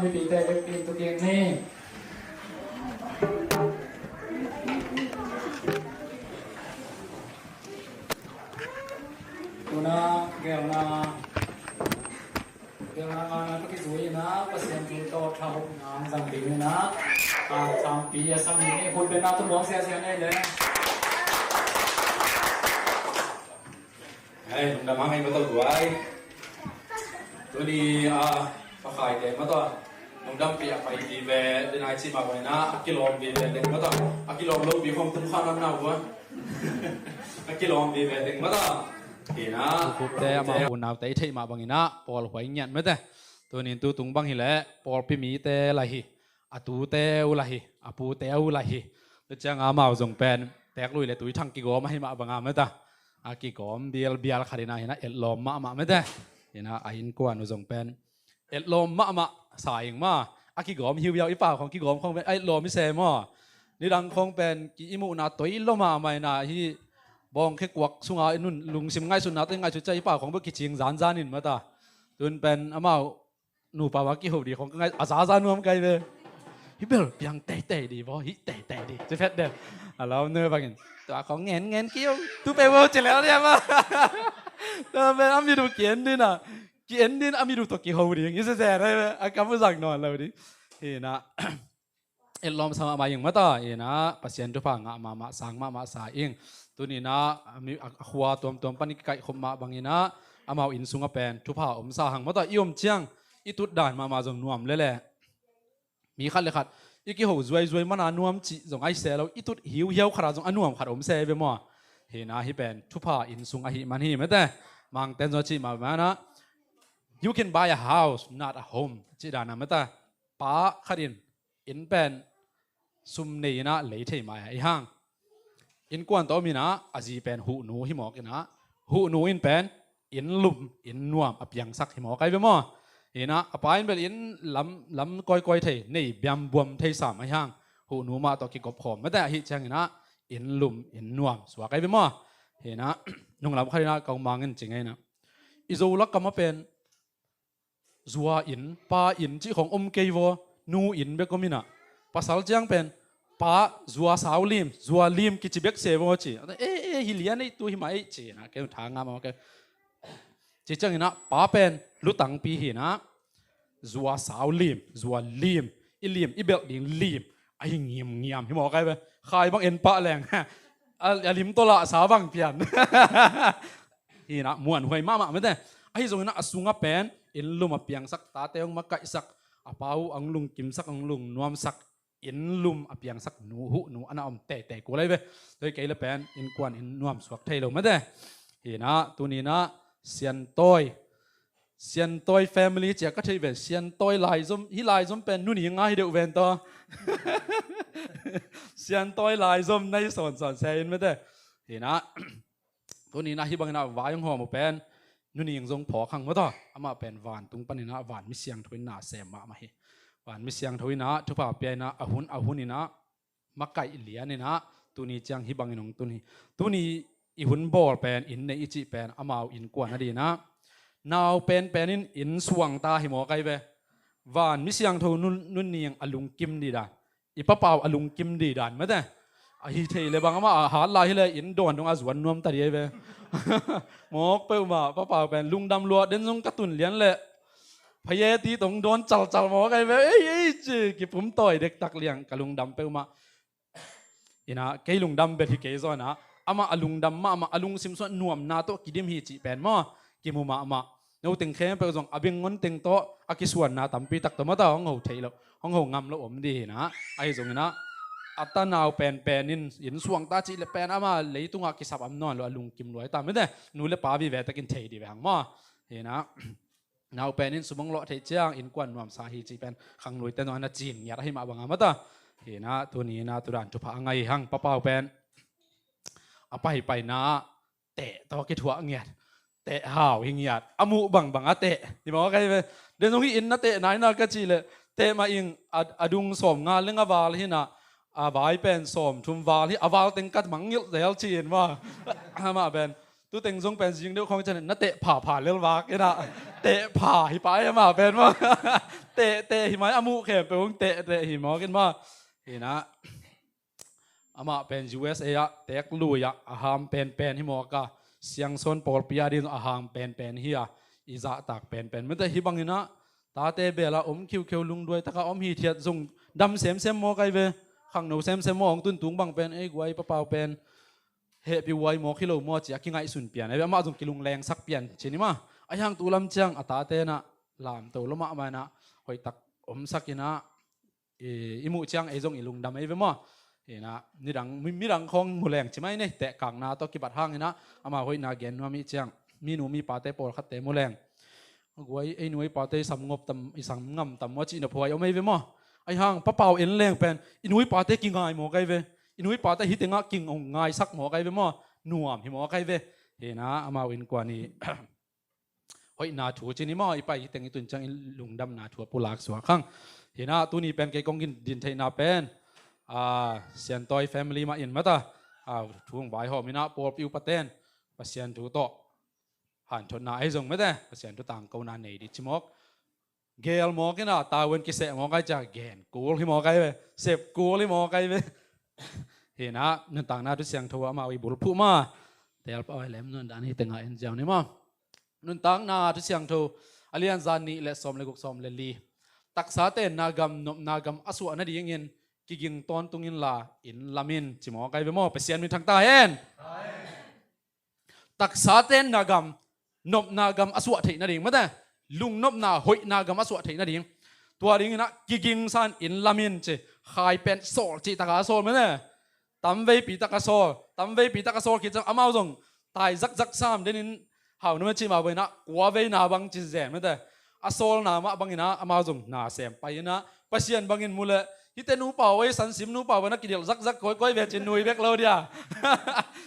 Mipite vekpi in tu kik ni. Tuna gelna, gelna ngana ka kizui ina, Pasian thu tawh thahopna ang zang ding ina, a, champi a sami ni, hun bena tu buang sia sia ni le. Hei, lungdam hang hei maw tawh guai. Tuni, ah, pakhaite maw tawh lungdam pi a pai vive, den ai ci mah bang ina, a kilawm vive ding maw tawh. A kilawm lo pi khong tung kha nam nau bua. A kilawm vive ding maw tawh. Ina. Tukhupte ama unaute i theih mah bang ina, pawlhuai ngiat mete. Tunin tu tung bang hileh, pawlpi mite lai hi. A tute uh lah hi, a pute uh lah hi. Tua ciang amau zong pen teek lui le tui thang kigawm ahi mah banga mata. A kigawm bialbial khat ina hina etlawm mahmah mata. Hina a innkuan uh zong pen etlawm mahmah sa ing ma. A kigawm hiuhiau i pau khong kigawm khong pen a etlawm i se maw. Nidang khawng pen ki i muhna toi lo mahmah inah, hih bawngkhe kuak sunga i nun lungsim ngaihsutna tawh i ngaihsut ciang hih pa khawng bek kicing zanzan in mata. Tun pen amau nupa va kiho di khawng ka ngaih a zaza nuam kai ve. Hih bel piang teitei di baw, hih teitei di ci phet den. A lau ne bangin tua khawng ngen ngen kiu tu pe baw ci lel dia ma. Tua pen a mit uh ki-en din a, ki-en din a mit uh tawh kiho ding i sese rei ve. A kam uh zang nawn lo ding. Hi na. Etlawm sa mahmah ing mata inah Pasian thupha ngah mahmah, sang mahmah sa ing. Tuninah a mi-, a, a khua tuamtuam pan i kikaih khop mah banginah amau inn sungah pen thupha om sa hang mata. I om ciang i tut dan mahmah zong nuam lele. Mi khat le khat i kiho zuaizuai mana nuam cih zong ahi se lo, i tut hiuhiau khatah zong a nuam khat om se ve maw? Hinah hih pen thupha inn sung ahi man hi mate. Mangten zong a cih mah banah, "You can buy a house, not a home," cih danah mate. Pa khat in inn pen sum nei inah lei thei mai a i hang. Innkuan tawh om inah a zi pen huhnu hi mawk inah, huhnu in pen inn lum inn nuam a piangsak hi mawk ai ve maw? Inah a pa in bel inn lam, lam kawikawi thei, nei biambuam thei sam a i hang. Huhnu mah tawh kikop khawm mate ahi ciang inah inn lum inn nuam suak ai ve maw? Hinah nunglam khat inah kau mangin ci ngei inah, i Zolak kamah pen zua inn, pa inn cih khawng om kei vaw, nu inn bek om inah. Pasal ciang pen pa zua sau lim, zua lim kici bek se vaw ci. E, e, hi lian ei tu hi mah ei ci inah, kei tha ngam a kei. Ci ciang inah pa pen lutangpi hi inah, zua sau lim, zua lim, i lim, i belh ding lim ahi ngimngiam hi mawk ai ve. Khai bang en pah leng a, a lim tawh lah sa bang pian. Hinah muanhuai mahmah mate. Ahi zong inah a sungah pen inn lum a piangsak, tate hong makaihsak, a pa uh hong lungkimsak, hong lungnuamsak, inn lum a piangsak nu, huhnu ana om teitei kul ai ve. Tua hi kei le pen innkuan inn nuam suak thei lo mate. Hinah tuninah Siantawi, Siantawi family cia ka thei ven, Siantawi laizom, hih laizom pen nuni nga hi deuh ven taw. Siantawi laizom na hi sawnsawn se in mate. Hinah tuninah hih banginah vai hong hawm uh pen nuni zong phawk hang mataw. Amah pen vantung paninah van mi siangtho in na sem mahmah hi. Van mi siangtho inah thupha pia inah a hun a hun inah makaih lian inah tuni ciang hih bangin hong tun hi. Tuni i hun bawl pen inn nei i cih pen amau innkuan a dinah nau penpen in inn suangta hi mawk ai ve. Van mi siangtho nun, nuni a lungkim dih dan, i papau a lungkim dih dan mate. Ahi thei le bang amah a hat lai hi le inn dawn dong a zuan nuam ta dih ai ve. Mawk peuhmah papau pen lungdam luat den zong ka tun lian le phayeti tong dawn calcal mawk ai ve. Ei, ei ci kipum tawi dektak liang ka lungdam peuhmah. Inah kei lungdam bel hi kei zaw inah amah a lungdam mahmah, a lungsim suah nuamna tawh kidim hi cih pen maw? Kimu mahmah. No teng khempeuh zong a beng ngon teng tawh a kisuanna tampi tak tawh mata hong ho theih loh, hong ho ngam loh om dih hinah. Ahi zong inah a tanau penpen in inn suangta cih le pen amah leitungah kisap am nawn lo, a lungkim luai ta mate. Nu le pa vive takin thei dih ve hang maw? Hinah nau pen in sum hong lawh theih ciang innkuan nuamsa hi cih pen khangluite nuam na cin ngiat ahi mah banga mata. Hinah tuni inah tudan thupha a ngai hang papau pen a paipaina teh tawh kithuah ngiat. Teh hau hi ngiat. A muh bangbang a teh hi mawk ai ve. Den zong hi inn na teh naina ka cih le teh mah ing a, a dung sawm nga leng a val hinah a vai pen sawm thum val hi, a val teng kat mangngilh zel ci in maw? Amah pen tu teng zong pen zing deuh khawng cian na teh phapha lel vak inah teh pha hi pai amah pen maw? Teh teh hi mai a muh khempeuh hong teh teh hi mawk in maw? Hinah amah pen U S A ah tek lui ah a ham penpen hi mawk a, siangsawn pawlpi ah din a ham penpen hi a, i zahtak penpen mate. Hi banginah tate bela om khiukheu lungduai taka om hithiat zong dam semsem mawk ai ve. Khangno semsem maw hong tuntung bang pen ei guai papau pen hehpih uai mawk hi lo maw ci a kingaihsun pian ai ve. Amah zong kilunglengsak pian cin i mah. Ahi hang tu lam ciang a tate inah lamto lo mahmah inah hoihtak omsak inah i, i muh ciang ei zong i lungdam ei ve maw? Hinah nidang mi, midang khawng mu leng ci mai nei, tehkakna tawh kibat hang hinah amah hoihna gen nuam i ciang minu mipate pawlkhatte mu leng. A guai ei nu ei pate i sam ngop tam, i sam ngam tam maw cihna phuai om ei ve maw? Ahi hang papau en leng pen i nu i pate kingai mawk ai ve. I nu i pate hi tengah king hong ngaisak mawk ai ve maw? Nuam hi mawk ai ve. Hinah amau innkuan i hoihna thu cin i maw, i pai hi teng i tun ciang i lungdamna thu a pulak suak hang. Hinah tuni pen kei kong din theihna pen a, Siantawi family mah in mata, a, thu hong vaihawm in ah pawlpi upaten Pasian thu tawh hanthotna ahi zong mate, Pasian thu tangkona nei ding ci mawk. Geel mawk in ah, tavuan kiseh mawk ai cia, gen kul hi mawk ai ve, sep kul hi mawk ai ve. Hi in ah, nuntakna thu siangtho amau i bulphuh ma, telpa oi lem nuan dan hi tengah en ziau ni maw. Nuntakna thu siangtho, a lian za nih le sawm le guk, sawm le li. Taksa tenna gam, nopna gam a suah nadingin kiging tawntung inla, inn lam in ci mawk ai ve maw, Pasian min thangta hen. Taksa tenna gam, nopna gam a suah theih nading mate, lungnopna, hoihna gam a suah theih nading. Tua dingin ah kigingsa in inn lam in ci, khai pen sawl cih taka sawl mate. Tamveipi taka sawl, tamveipi taka sawl khit ciang amau zong tai zakzak sam denin hau nuam cih mah bangin ah kua veina bang ci zen mate. A sawlna mah bangin ah amau zong na sem pai in ah Pasian bangin mu leh, hihte nupa oi, sansim nupa oi, na kidelh zakzak kawikawi ve cin nui bek lo dia.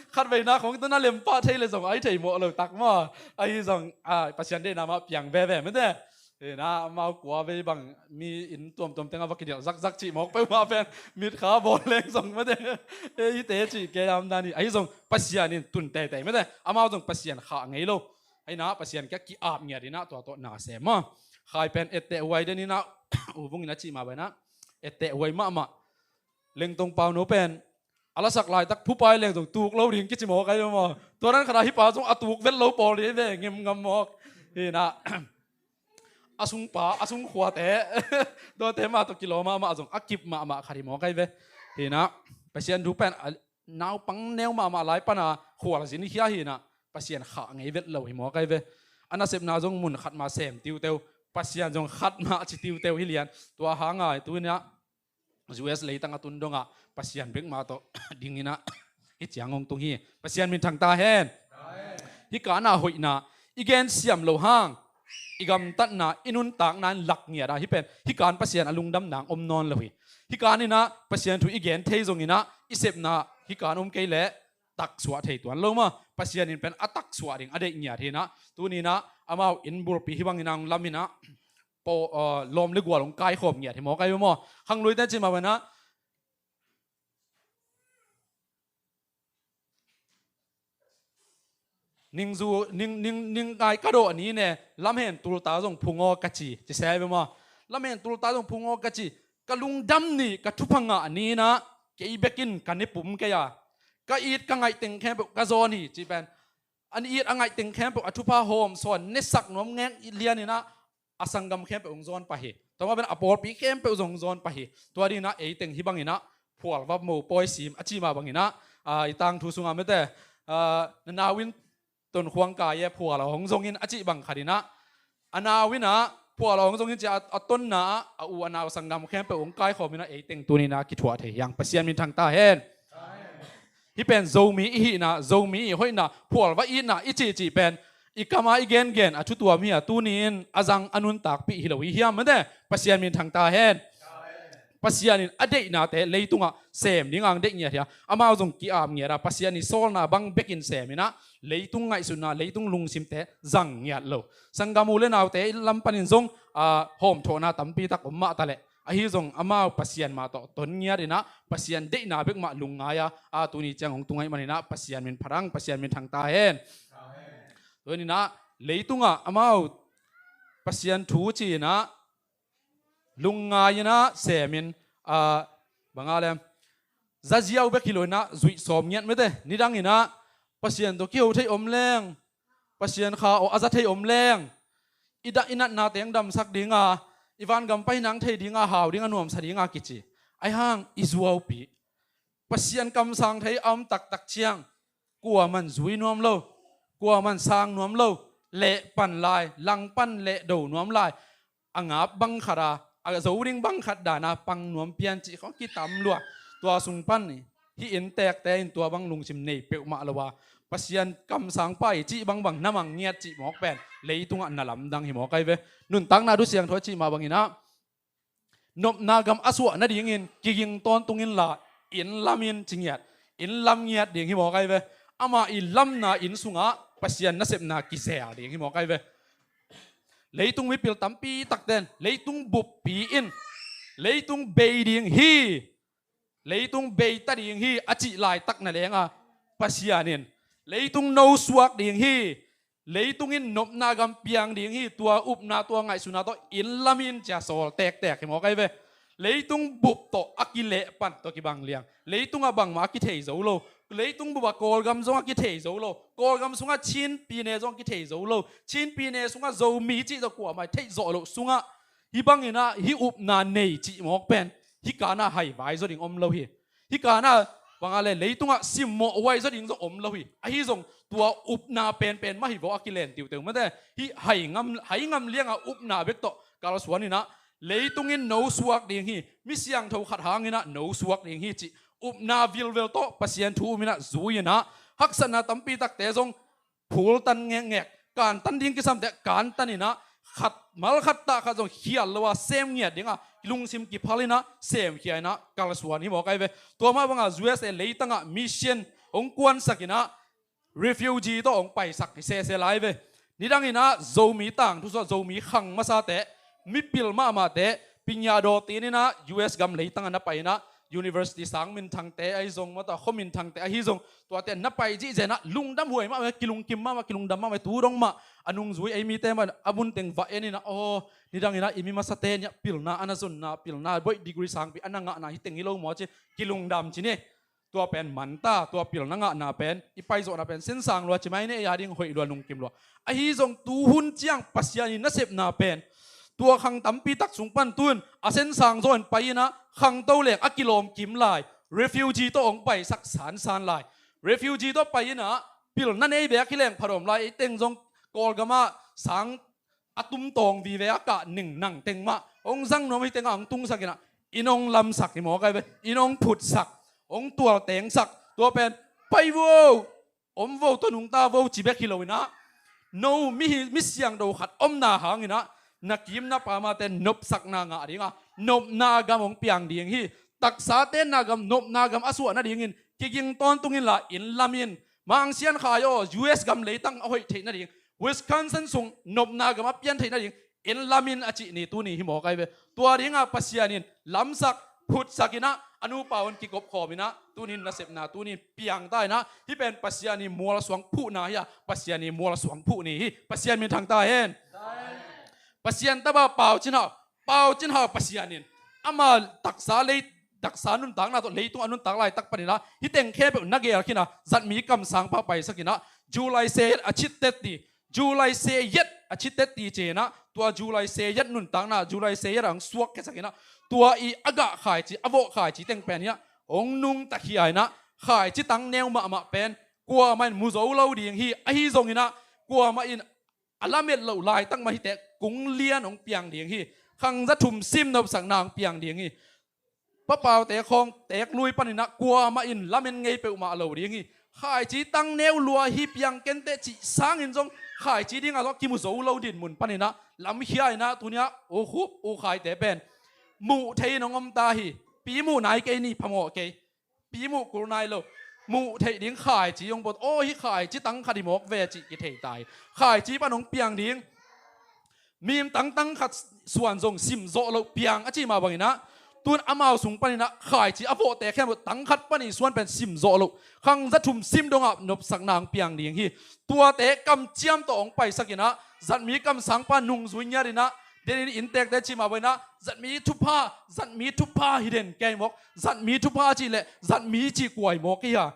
Khat veina khong hihte na lempah thei leh zong ai thei mawh lo tak maw. Ahi zong, a, Pasian deihna mah piang veve mate. Hi in ah amau kua vei bang mi inn tuamtuam tengah va kidelh zakzak cih mawk peuhmah pen mitkha bawl leng zong mate. Hihte cih kei am dan hi. Ahi zong Pasian in tun teitei mate. Amau zong Pasian khah ngei lo. Ahi in ah Pasian kiang ki-ap ngiat in ah tua tawh na sem maw. Khai pen etteh huai den in ah, u vung in ah cih mah bangin ah etteh huai mahmah. Lengtong Pauno pen a lasak laitak phupai leng zong tuk lo ding kici mawk ai maw. Tua dan khat ah hih pa zong a tuk vet lo pawl ding ve, ngem ngam mawk. Hi in ah a sungpa, a sungkhuate, tuate mah tawh kilawm mahmah zong a kip mahmah khat hi mawk ai ve. Hi in ah Pasian thu pen a naupang neu mahmah lai pana khualzin khia hi in ah Pasian khah ngei vet lo hi mawk ai ve. A nasepna zong mun khat mah sem tiuteu, Pasian zong khat mah ci tiuteu hi lian. Tua hang a tu in ah U S leitang a tun dongah Pasian bek mah tawh ding in ah hih ciang hong tung hi. Pasian min thangta hen. Hih kan ah hoihna i gen siam loh hang i gamtatna, i nuntakna in lak ngiat a, hih pen hih kan Pasian a lungdam nang om nawn lo hi. Hih kan in ah Pasian thu i gen thei zongin ah i sepna hih kan om kei leh taksuah thei tuan lo maw. Pasian in pen a taksuah ding a deih ngiat hi in ah, tuni in ah amau inn bulpi hih bangin ah hong lam in ah, pawh, uh, lawm le gual hong kaikhawm ngiat hi mawk ai ve maw. Khangluite cih mah bangin ah ningzu, ning, ning, ning ngai ka dawh ni ne, lamhen tulta zong phung aw ka ci, ci se ai ve maw. Lamhen tulta zong phung aw ka ci, ka lungdam ni, ka thupha ngah ni in ah kei bek in ka ne pum kei a, ka it ka ngaih teng khempeuh ka zawn hi cih pen, an it a ngaih teng khempeuh a thupha hawm sawn nesak nuam ngek lian in ah a sanggam khempeuh hong zawn pah hi. Tua mah bangin a pawlpi khempeuh zong hong zawn pah hi. Tua ding in ah ei teng hih bangin ah phual va mo pawi sim a cih mah bangin ah, a, i tangthu sungah mate, a, na nau in tonkhuang kai e, phual aw hong zong in a cih bang khat in ah, a nau in ah phual aw hong zong in ci a, a tonna ah a u a nau sanggam khempeuh hong kaikhawm in ah ei teng tuni in ah kithuah thei hi hang. Pasian min thangta hen. Hih pen Zomi i hihna, Zomi i hoihna, phual va itna i cihcih pen i kam a i gengen a thu tuam hi a, tuni in a zang a nuntakpih hi lo hi hiam mate. Pasian min thangta hen. Pasian in a deihnate leitungah sem ding a hong deih ngiat hi a, amau zong ki-ap ngiat a, Pasian i sawlna bang bekin sem in ah leitung ngaihsutna, leitung lungsimte zang ngiat lo. Sanggam u le naute i lam panin zong, a, hawmthawhna tampi tak om mah ta leh, ahi zong amau Pasian mah tawh ton ngiat in ah Pasian deihna bek mah lungngai a, a, tuni ciang hong tung ahih manin ah Pasian min phat hang, Pasian min thangta hen. Tua in ah leitungah amau Pasian thu ci in ah lungngai in ah sem in, a, bang a lem, zaziau bek hi lo in ah zuih sawm ngiat mate. Nidang in ah Pasian tawh kiho thei om leng, Pasian kha aw a za thei om leng, i dah i natna teng damsak ding a, i vangam pai nang thei ding a, hau ding a, nuamsa ding a kici. Ahi hang i zuaupih, Pasian kamsang thei a om taktak ciang, kuaman zui nuam lo, kuaman sang nuam lo, leh pan lai, langpan leh do nuam lai, a ngap bang khat a, a zo ding bang khat dan a pang nuam pian cih khawng kitam lua. Tua sung pan hih inntekte in tua bang lungsim nei peuhmah lo a, Pasian kamsang pa hi cih bangbang na mang ngiat cih mawk pen leitungah na lamdang hi mawk ai ve. Nuntakna thu siangtho cih mah bangin ah nopna gam a suah nadingin kiging tawntung inla, inn lam in ci ngiat, inn lam ngiat ding hi mawk ai ve. Amah i lamna inn sungah Pasian nasepna kizel ding hi mawk ai ve. Leitung mipil tampi takten leitung buppi in leitung bei ding hi, Leitung beita ding hi a cih laitak na leng a, Pasian in leitung nosuak ding hi, leitung in nopna gam piang ding hi, tua upna tua ngaihsutna tawh inn lam in cia sawl tektek hi mawk ai ve. Leitung bup tawh a kileh pan tawh kibang liang. Leitung ah bangmah a kithei zo lo. Leitung bup ah Kawlgam zong a kithei zo lo. Kawlgam sungah Chin pyine zong a kithei zo lo. Chin pyine sungah Zomi cih zong kuamah theih zawh loh sungah hih bangin ah hih upna nei cih mawk pen hih kanah hai vai zaw ding om lo hi. Hih kanah bangah le leitungah simmawh huai zaw ding zong om lo hi. Ahi zong tua upna penpen mah hi vaw a kilen tiuteu mate. Hih hai ngam, hai ngam liangah upna bek tawh kalsuan in ah leitung in nosuak ding hi, mi siangtho khat hangin ah nosuak ding hi cih upna vilvel tawh Pasian thu um in ah zui in ah haksatna tampi takte zong phultan ngekngek, kantan ding kisamte kantan in ah khat mal khat tah khat zong khial lo a sem ngiat ding a lungsim kiphal in ah semkhia in ah kalsuan hi mawk ai ve. Tua mah bangah U S A leitangah mission hong kuansak in ah refugee tawh hong paisak hi sese lai ve. Nidang in ah Zomi tangthu sungah Zomi khang masate, mipil mahmahte, pinya daw tin in ah U S gam leitangah na pai in ah university sang minthangte ahi zong, mata khuaminthangte ahi zong, tuate na pai zihzen ah lungdam huai mahmah, kilungkim mahmah, kilungdam mahmah, tu dong mah a nungzui ei mite mah a bunteng va en in ah, aw, nidang in ah i mi masate nih ah pilna a na zonna, pilna boih degree sangpi a na ngahna hi teng hi lo maw ci kilungdam ci ni. Tua pen manta, tua pilna ngahna pen, i paizawhna pen sinsang lua, cimai ne ei a ding hoih lua, lungkim lua. Ahi zong tuhun ciang Pasian i nasepna pen tua khang tampi tak sung pan tun a sinsang zaw in pai in ah khangto leng a kilawm kim lai, refugee tawh hong paisak sansan lai. Refugee tawh pai in ah pilna nei bek hi leng phat om lai, ei teng zong Kawlgam ah sang a tumtawng vive a kah ning nang teng mah hong zang nuam hi teng ah hong tungsak in ah inn hong lamsak hi mawk ai ve, inn hong phutsak, hong tualtengsak. Tua pen pai vo, om vo, tua nungta vo ci bek hi lo in ah no mi hi, mi siangtho khat omna hang in ah na kim na pamate nopsakna ngah ding a nopna gam hong piang ding hi. Taksa tenna gam, nopna gam a suah nadingin kiging tawntung inla inn lam in Mangsian Khai aw, U S gam leitang a hoih theih nading, Wisconsin sung nopna gam a pian theih nading inn lam in a cih ni tuni hi mawk ai ve. Tua dingah Pasian in lamsak phutsak in ah a nupa un kikop khawm in ah tunin nasepna tunin piang ta in ah hih pen Pasian i mualsuang phuhna hi a, Pasian i mualsuang phuh ni hi. Pasian minthang ta hen. Pasian tapa Pau Cin Hau, Pau Cin Hau Pasian in ama taksa lei, taksa nuntakna tawh leitung a nuntak laitak panin ah hih teng khempeuh na gel khin a, zatmi kamsang pah paisak in ah July se yet a cittet ti, July se yet a cittet ti ci in ah tua July se yet nuntakna, July se yet a hong suak khiasak in ah tua i a gah khaici, a vawh khaici teng pen hi ah hong nungta khia in ah khaici tang neu mahmah pen kuamah in mu zo lo ding hi. Ahi zong in ah kuamah in a lamet loh laitak mah hi teh kung lian hong piang ding hi. Khang za thum sim nopsakna hong piang ding hi. Papaute khawng teek lui panin ah kuamah in lamen ngei peuhmah lo ding hi. Khaici tang neu lua hi, piang kenteh cih sangin zong khaici dingah zong kimu zo lo dinmun panin ah lamkhia in ah tuni ah u Khup, u Khaite pen muh thei in hong om ta hi. Pi muh nai kei ni, phamawh kei. Pi muh kul nai lo. Muh theih ding khaici hong pawt. Aw, hih khaici tang khat hi mawk ve cih kithei ta hi. Khaici pan hong piang ding. Mim tang tang khat suan zong sim zawh loh piang a cih mah bangin ah tun amau sung panin ah khaici a vawhte khempeuh tang khat pan i suan pen sim zawh loh. Khang za thum sim dongah nopsakna hong piang ding hi. Tuate kamciam tawh hong paisak in ah zatmi kamsangpa nungzui ngiat in ah denin inntekte cih mah bangin ah zatmi thupha, zatmi thupha hi den kei mawk. Zatmi thupha cih leh zatmi cih kuai mawk hi a.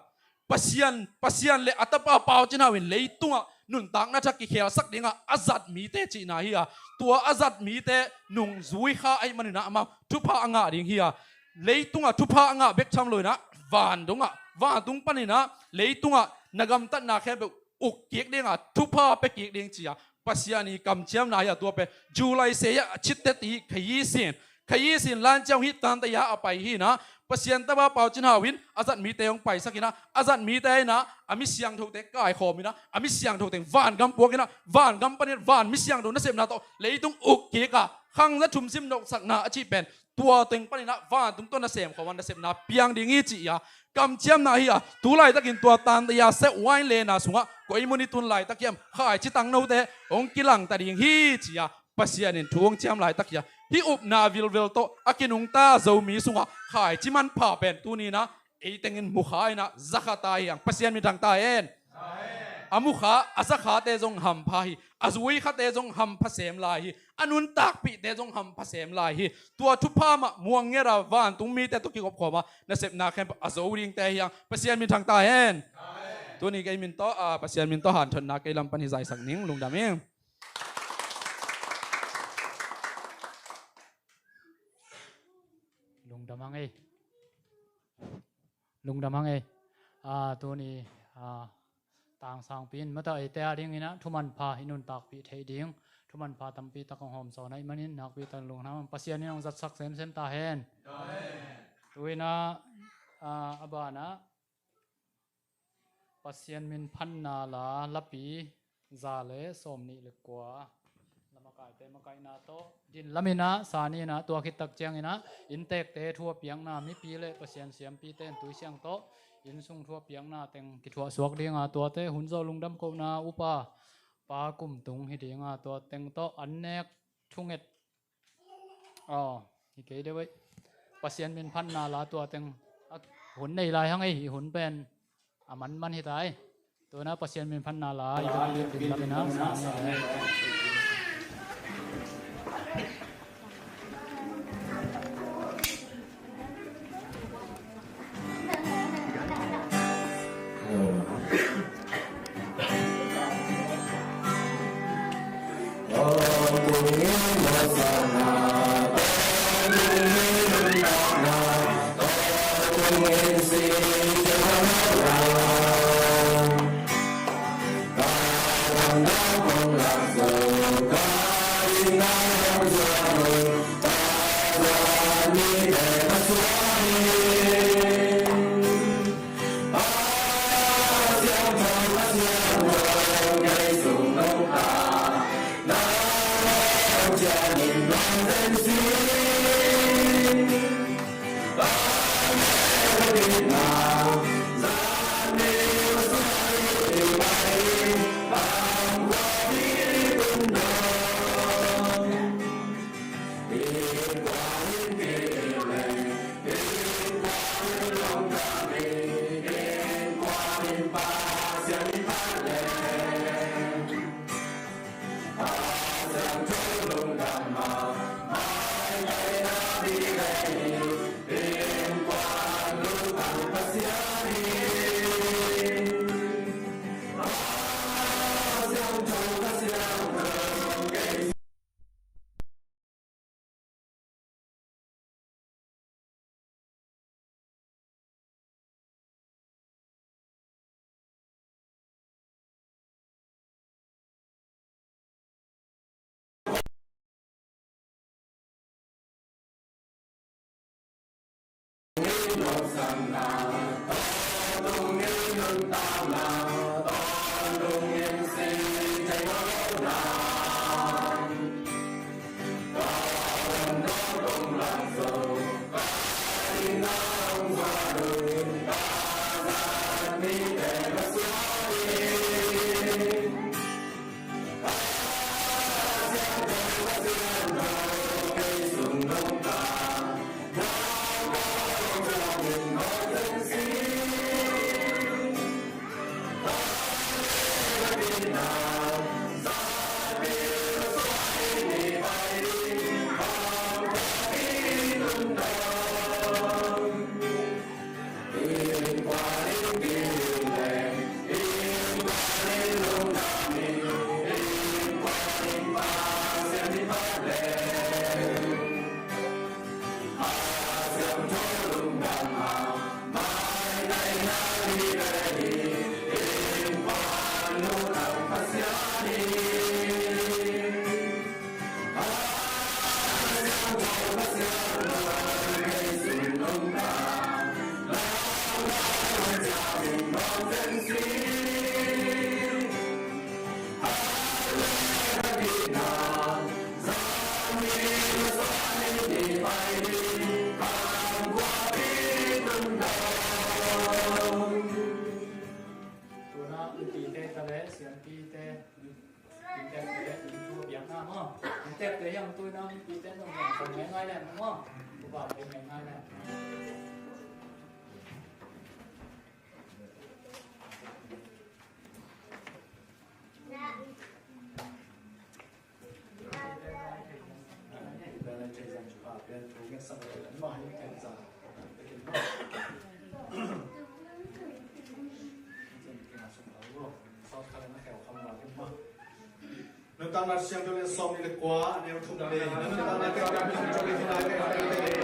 Pasian, Pasian le a tapa Pau Cin Hau in leitungah nuntakna thak kikhelsak dingah a zat mite cihna hi a. Tua a zat mite nungzui kha ahih manin ah amau thupha a ngah ding hi a. Leitungah thupha a ngah bek tham lo in ah van dongah, vantung panin ah leitungah na gamtatna khempeuh uk kik dingah thupha pia kik ding ci a. Pasian i kamciamna hi a. Tua pen July se yet a cittet i khayi sin, khayi sin lan ciang hih Tantaya a pai hi in ah Pasian tapa Pau Cin Hau in a zat mite hong paisak in ah a zat mite in ah a mi siangthote kaikhawm in ah a mi siangtho teng vangam puak in ah vangam panin van mi siangtho nasepna tawh leitung uk kik a khang za thum sim nopsakna a cih pen tua teng panin ah vantung tawh nasem khawm a nasepna piang ding hi ci a. Kamciamna hi a. Tu laitakin tua Tantaya sep wine lena sungah koi mun i tun laitak hiam khaici tang note hong kilangta ding hi ci a. Pasian in thu hong ciam laitak hi a. hih upna vilvel tawh a kinungta Zomi sungah khaici manpha pen tuni-in ah ei tengin mukha in ah zakha ta hi hang. Pasian minthang ta hen. A mukha, a zakhate zong hampha hi. A zuikhate zong hampha sem lai hi. A nuntakpihte zong hampha sem lai hi. Tua thupha mah muang ngiat a vantung mite tawh kikop khawm a nasepna khempeuh a zo dingte hi hang. Pasian minthang ta hen. Tuni kei min tawh, ah, Pasian min tawh hanthotna kei lam pan hi zaisak ning. Lungdam ing. Lungdam hang ei. Lungdam hang ei. Ah, tuni, ah, tangsangpi in mata eite a dingin ah thumanpha i nuntakpih theih ding thumanpha tampi tak hong hawmsawn ahih manin nakpi tak lungham Pasian in hong zatsak semsem ta hen. Tu-in ah, ah, a banah Pasian min phatna la lapi za le sawmnih le kua la makaite makaihna tawh din lamin ah, sa ni-in ah, tua khit tak ciangin ah inntekte thu a piakna, mipi le Pasian siampite in tui siang tawh innsung thu a piakna teng kithuahsuak ding a, tuate hun zawh lungdam kohna upa Pa Kum Tung hi ding a, tua teng tawh an nek thunget Aw, hi kei deuh ei. Pasian min phatna la tua teng a hun nei lai hang ei, hi hun pen a manman hi ta ei. Tua na Pasian min phatna la i tung din lam in a sa ni. Tep te hiam tui nam pi ten nong hiam kong ngai ngai lem maw. Ku ba pe ngai ngai lem. Nuntakna Siangtho lian sawmnih le kua, a neu thum le li. Nuntakna Siangtho lian sawmnih le kua, a neu thum le li.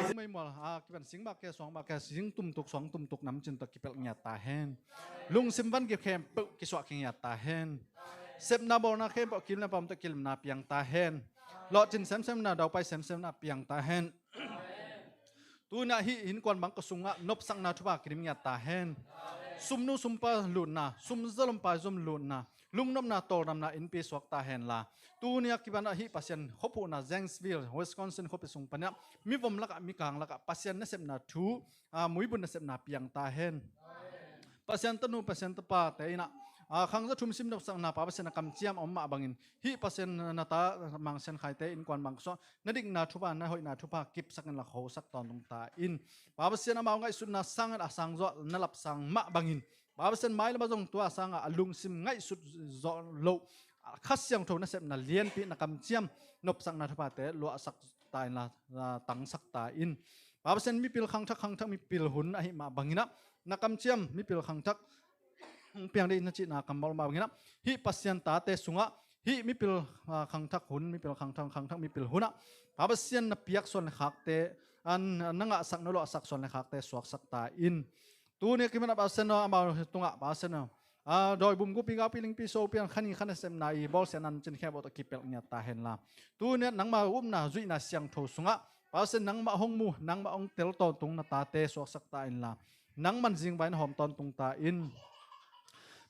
Sing mei mual, a, kipan sing bak ke, suang bak ke, sing tumtuk, suang tumtuk nam cin tawh kipelh ngiat ta hen. Lungsim van kip khempeuh kisuah kingiat ta hen. Sepna bawlna khempeuh kilimna pam tawh kilimna piang ta hen. Lawhcin semsemna, daupai semsemna piang ta hen. Tuni-ah hih innkuan bangkua sungah nopsakna thupha kidim ngiat ta hen. Sumnu sumpa lutna, sumzalom paizom lutna, lungnopna tawldamna innpi suak ta hen la. Tuni-ah kipan ah hih Pasian khuaphuhna Zanesville, Wisconsin khuapi sung panin ah mivom lakah, mikang lakah Pasian nasepna thu, a, muibun nasepna piang ta hen. Pasian tanu, Pasian tapate in ah, a, khangza thum sim nopsakna Pa Pasian a kamciam a om mah bangin, hih Pasian na ta Mang Sian Khaite innkuan bangkua sungah na dikna thupha, na hoihna thupha kipsak in la khosak tawntung ta in. Pa Pasian amau ngaihsutna sangin a sangzaw, na lapsang mah bangin, Pa Pasian mailam ah zong tua sangah a lungsim ngaihsut zawh loh, a, Kha Siangtho nasepna lianpi, na kamciam nopsakna thuphate luahsak ta in la, a, tangsak ta in. Pa Pasian mipil khangthak, khangthak mipil hun ahih mah bangin ah, na kamciam mipil khangthak piang dih na cihna kammal mah bangin ah, hih Pasian tate sungah hih mipil, a, khangthak hun, mipil khangthak, khangthak mipil hun ah Pa Pasian na piak suan le khakte, a, na ngahsak, na luahsak suan le khakte suaksak ta in. Tuni-ah kipan ah Pa Pasian aw, amau tungah Pa Pasian aw, a, dawibum gupi gaupi lingpi sopi an khani khan nasepna i bawlsiatna cin khempeuh tawh kipelh ngiat ta hen la. Tuni-ah nangma upna zuihna siangtho sungah Pa Pasian nangmah hong mu, nangmah hong tel tawntung na tate suaksak ta in la. Nangman zingvai na hawm tawntung ta in.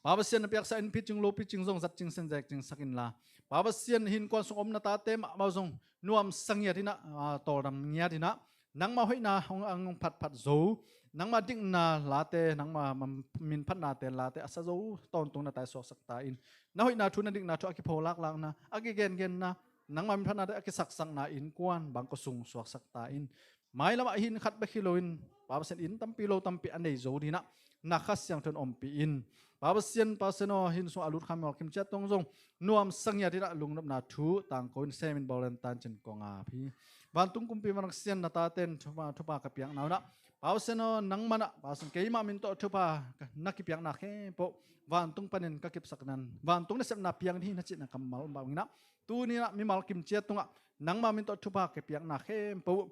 Pa Pasian na piaksa in picing lopicing zong zat cingsen zek cingsak in la. Pa Pasian hih innkuan sung om na tate mahmah zong nuamsa ngiat in ah, a, tawldam ngiat in ah, nangma hoihna hong ang phatphat zo, nangma dikna late, nangma minphatnate late a sa zo tawntung na tate suaksak ta in. Na hoihna thu, na dikna thu a kipho laklakna, a kigengenna, nangma minphatnate a kisaksakna innkuan bangkua sung suaksak ta in. Mailam ah hih inn khat bek hi loin Pa Pasian inn tampi lo tampi a nei zo dingin ah na Kha Siangtho in ompih in. Pa Pasian, Pa Pasian aw, hih inn sung a lut kha mimal kim ciat tungah zong nuamsa ngiat in ah lungnopna thu tangko in sem in bawlen tan cin kong ap hi. Vantung kumpi vanraksian na tate in thupha, thupha ka piakna un ah Pa Pasian aw, nangman ah Pa Pasian keimah min tawh thupha na kipiakna khempeuh vantung panin ka kipsak nan vantung nasepna piang dih na cihna kammal mah bangin ah, tuni-in ah mimal kim ciat tungah nangma min tawh thupha ka piakna khempeuh,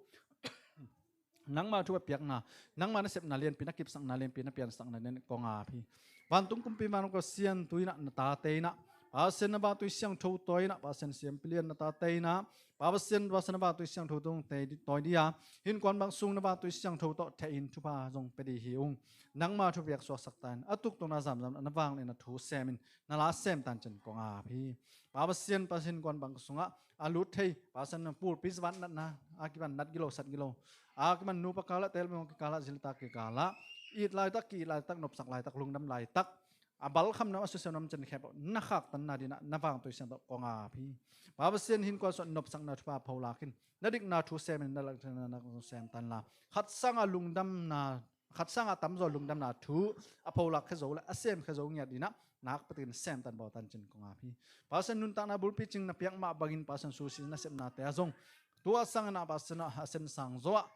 nangma thupha piakna, nangma nasepna lianpi, na kipsakna lianpi, na piansakna lian kong ap hi. Vantung kumpi vanraksian, tu-in ah na tate in ah Pa Pasian na vantui siangtho tawi in ah, Pa Pasian siampi lian na tate in ah Pa Pasian, Pa Pasian na vantui siangtho tawh tawi dih a, hih innkuan bang sung na vantui siangtho tawh theh in thupha zong pia dih hi ung. Nangma thupha piak suaksak ta in, a tuktukna zamzam na vangliatna thu sem in na la sem tan cin kong ap hi. Pa Pasian, Pa Pasian innkuan bang sungah a lut thei, Pa Pasian pulpit vat natna a kipan nat gilo, sat gilo, a kipan nupa kikal ah, tel bang kikal ah, zil tak kikal ah, it laitak, ki-it laitak, nopsak laitak, lungdam laitak, a balkhamna, a susia nuam cin khempeuh na khaktanna dingin ah na vantui siangtho kong ap hi. Pa Pasian, hih innkuan sungah nopsakna thupha pholak in, na dikna thu sem in, na lakna sem tan la, khat sangah lungdamna, khat sangah tamzaw lungdamna thu a pholak khia zo le a sem khia zo ngiat dingin ah nakpi takin sem tan bawl tan cin kong ap hi. Pa Pasian, nuntakna bulpi cing na piak mah bangin Pa Pasian susia nasepnate ah zong tua sangin ah Pa Pasian a sen sang zaw ah,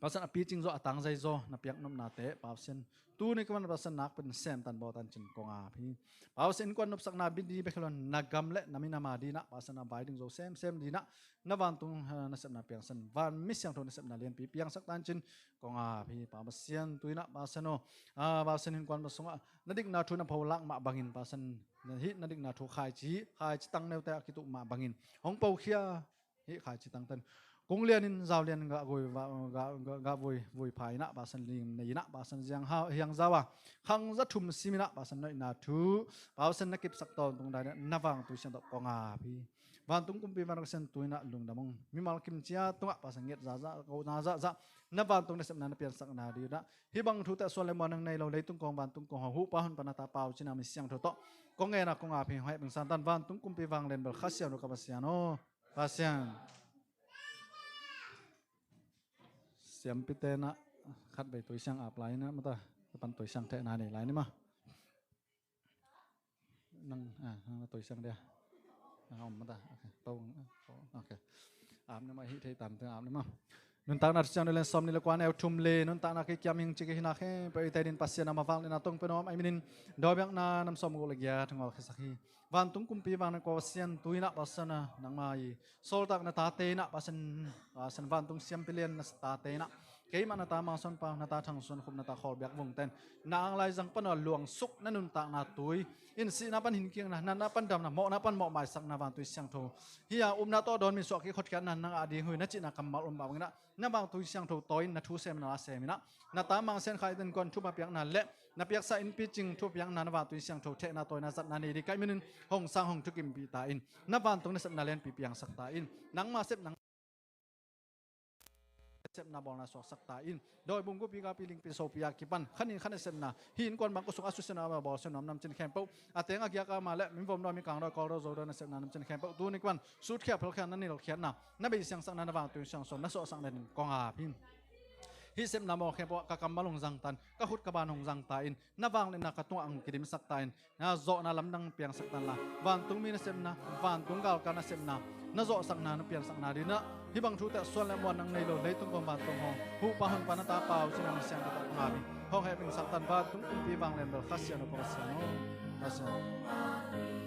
Pa Pasian a picing zaw, a tangzai zaw na piak nopnate, Pa Pasian, tuni kipan Pa Pasian nakpi takin sem tan bawl tan cin kong ap hi. Pa Pasian, innkuan nopsakna bidi bek hi lo in na gam le na minam a dingin ah Pa Pasian a vai ding zo semsem dingin ah na vantung, eh, nasepna piangsak in, van mi siangtho nasepna lianpi piangsak tan cin kong ap hi. Pa Pasian, tu-in ah Pa Pasian aw, ah, Pa Pasian innkuan bang sungah na dikna thu na pholak mah bangin, Pa Pasian, na hih na dikna thu khaici, khaici tang neute a kituh mah bangin hong pokhia, hih khaici tangte in kung lian in, zau lian in gah vui, gah, gah, gah vui, vui pha in ah Pa Pasian, lim nei in ah Pa Pasian, ziang hau, hiang zau a, khangza thum sim in ah Pa Pasian, na hoihna thu, Pa Pasian na kipsak tawntung dan in ah na vantui siangtho kong ap hi. Vantung kumpi vanraksian, tu-in ah lungdam ung. Mimal kim ciat tungah Pa Pasian nget zahzah, kohna zahzah, na vantung nasepna, na piansakna dingin ah hih bang thute ah suan le muan na nei lo leitung kong vantung kong hau, huhpa hun pan a tapa, u cin a mi siangtho tawh kong ngen a kong ap hi. Hong hehpihna sangin vantung kumpi vanglian bel Kha Siangtho ka Pasian aw, Pasian. Siampi tenah khat vei tui siang ap lai inah mata, ka pan tui siang thehna nei lai ni ma. Nang, ah, nang na tui siang dia. Ah, om mata. Okay. Tau, okay. Ap ni ma, hih thei tam te ap ni ma. Nuntakna Thusiang ni le sawm ni le kua neu thum le, nuntakna kei kiam hing cik hi nak he, pe i te din Pasian a ma vang le na tong pe nuam ai minin, dawi biakna nam sawm guk le giat ngol khesak hi. Vantung kumpi vang na kua Pasian, tui inah Pasian a nangma i sawltak na tate inah Pasian, Pasian vantung siampi lian na tate inah, keimah na ta Mang Suan Pau, na ta Thang Suan Khup, na ta Khawl Biak Vung ten na ang lai zang pan a luang suk na nuntakna tui in sihna pan hinkiangna, natna pan damna, mawhna pan mawh maisakna vantui siangtho hi a, upna tawh dawn mi suah kik hotkhiatna nang a ding hui na cihna kammal um bang inah, na vantui siangtho tawi in na thu sem na la sem inah, na ta Mang Sian Khai ten kuan thupha piakna le na piaksa innpi cing thupha piakna, na vantui siangtho thehna tawina zatna nei ding ka hih manin hong sang hong thukimpih ta in, na vantung nasepna lianpi piangsak ta in, nangma sep nang sepna bawlna suaksak ta in, dawi bung gupi gapi lingpi sopi a kipan khanin khan nasepna, hih innkuan bang kua sung a susia nuam a bawlsia nuam namcin khempeuh, a teng a giak a ma le min vom dawi mi kang dawi kawl dawi zo dawi nasepna namcin khempeuh tuni kuan sutkhia phelkhia na nilkhiatna, na bei siangsakna, na vantui siangsawn na suahsakna din kong ap hi. Hih sepna mawl khempeuh ah ka kammal hong zang ta in, ka khut ka ban hong zang ta in, na vangliatna ka tungah hong kidimsak ta in, na zawhna lamdang piangsak ta in la, vantungmi nasepna, vantung galkap nasepna, na zawhsakna na piansakna dinah hih bang thute suan le muan nang nei lo leitung kong vantung hong huhpa honpa na ta pau cin nang siang ka tawh ka ngap hi. Hong hehpihsak ta in, vantung kumpi vanglian bel Kha Siangtho, Kha Siangtho, Kha Siangtho.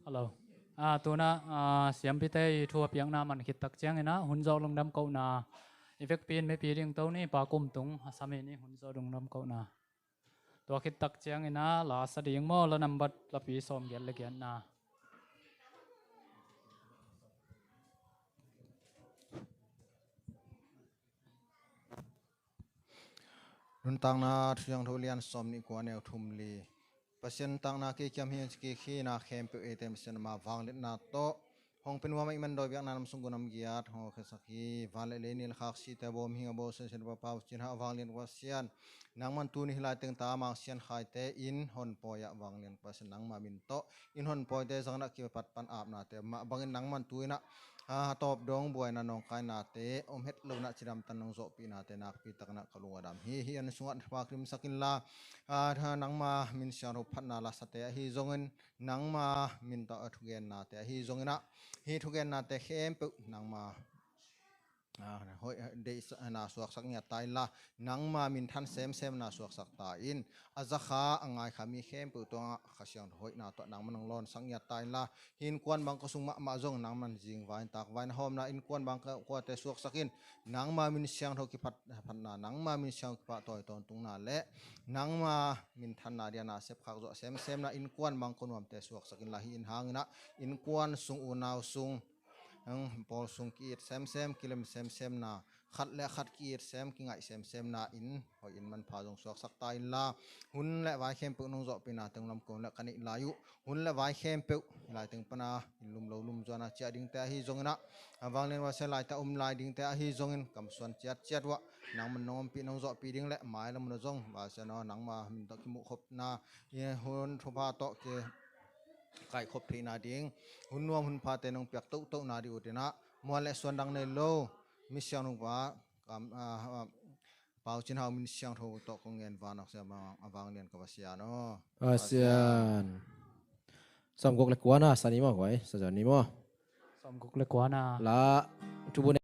Hello. A, tuna, a, siampite i thu a piakna man khit tak ciangin ah hun zawh lungdam kohna i vekpi in mipi ding to ni, Pa Kum Tung a sam i ni, hun zawh lungdam kohna. Tua khit tak ciangin ah la sa ding maw, la nambat lapi sawmgiat le giatna. Nuntakna Thusiangtho lian sawm nih kua, neu thum li. Pasian nuntakna kei kiam hi, kei khina khempeuh eite Pasian ama vangliatna tawh hong pia nuam a, i man dawi biakna nam sung gunam giat hong awlkhiatsak hi. Van le lei, ni le khak, sihte bawm, hing a bawl, siansian pa, Pau Cin Hau a vanglian Pasian, nangman tuni hih laiteng ta Mang Sian Khaite in honpawi ah vanglian Pasian, nangma min tawh in honpawite zangin ah kipat pan apnate mah bangin nangman tu-in ah, a, tawp dong buaina nawngkainate om het loin ah cidamtan nong zawhpihnate nakpi takin ah ka lung a dam hi. Hih an sungah thupha limsak inla, a, nangma min siangtho phatna lasate ahi zongin, nangma min tawh a thugennate ahi zongin ah, hih thugennate khempeuh nangma, a, hoih, deihna suaksak ngiat ta inla, nangma minthan semsemna suaksak ta in. A zakha a ngaikha mi khempeuh tungah Kha Siangtho hoihna tawh nangman hong lawnsak ngiat ta inla, hih innkuan bang ko sung mahmah zong nangman zingvai in takvai in a hawmna innkuan bang ko kuate suaksak in. Nangma min siangtho kiphat, phatna, nangma min siangtho kipahtawina tawntungna le nangma minthanna dia nasep khak zawh semsemna innkuan bang ko nuamte suaksak inla, hih in hangin ah innkuan sung, unau sung, ang pawl sung ki-it semsem, kilem semsemna, khat le khat ki-it sem, kingaih semsemna in hoih in manpha zong suaksak ta inla, hun le vai khempeuh nong zawhpihnate hong lamkawm le ka neih lai uh, hun le vai khempeuh hih laiteng pana in lum lo lum zuana ciah dingte ahi zongin ah, a vanglian Pasian, laita um lai dingte ahi zongin, kamsuan ciatciat uh ah nangman nong ompih nong zawhpih ding le mailam un ah zong Pasian aw, nangma min tawh kimuhkhopna, i hun thupha tawh ki kaikhop theihna ding, hun nuam hun phate nong piak tohtohna ding uh dinah, muan le suan dang nei lo, mi siangtho pa, kam, a, a, Pau Cin Hau min siangtho tawh kong ngen vanawk sia, a vanglian ka Pasian aw. Pasian. Sawmguk le kuana sa ni maw, guai, sa ni maw. Sawmguk le kuana. La, thubu ne.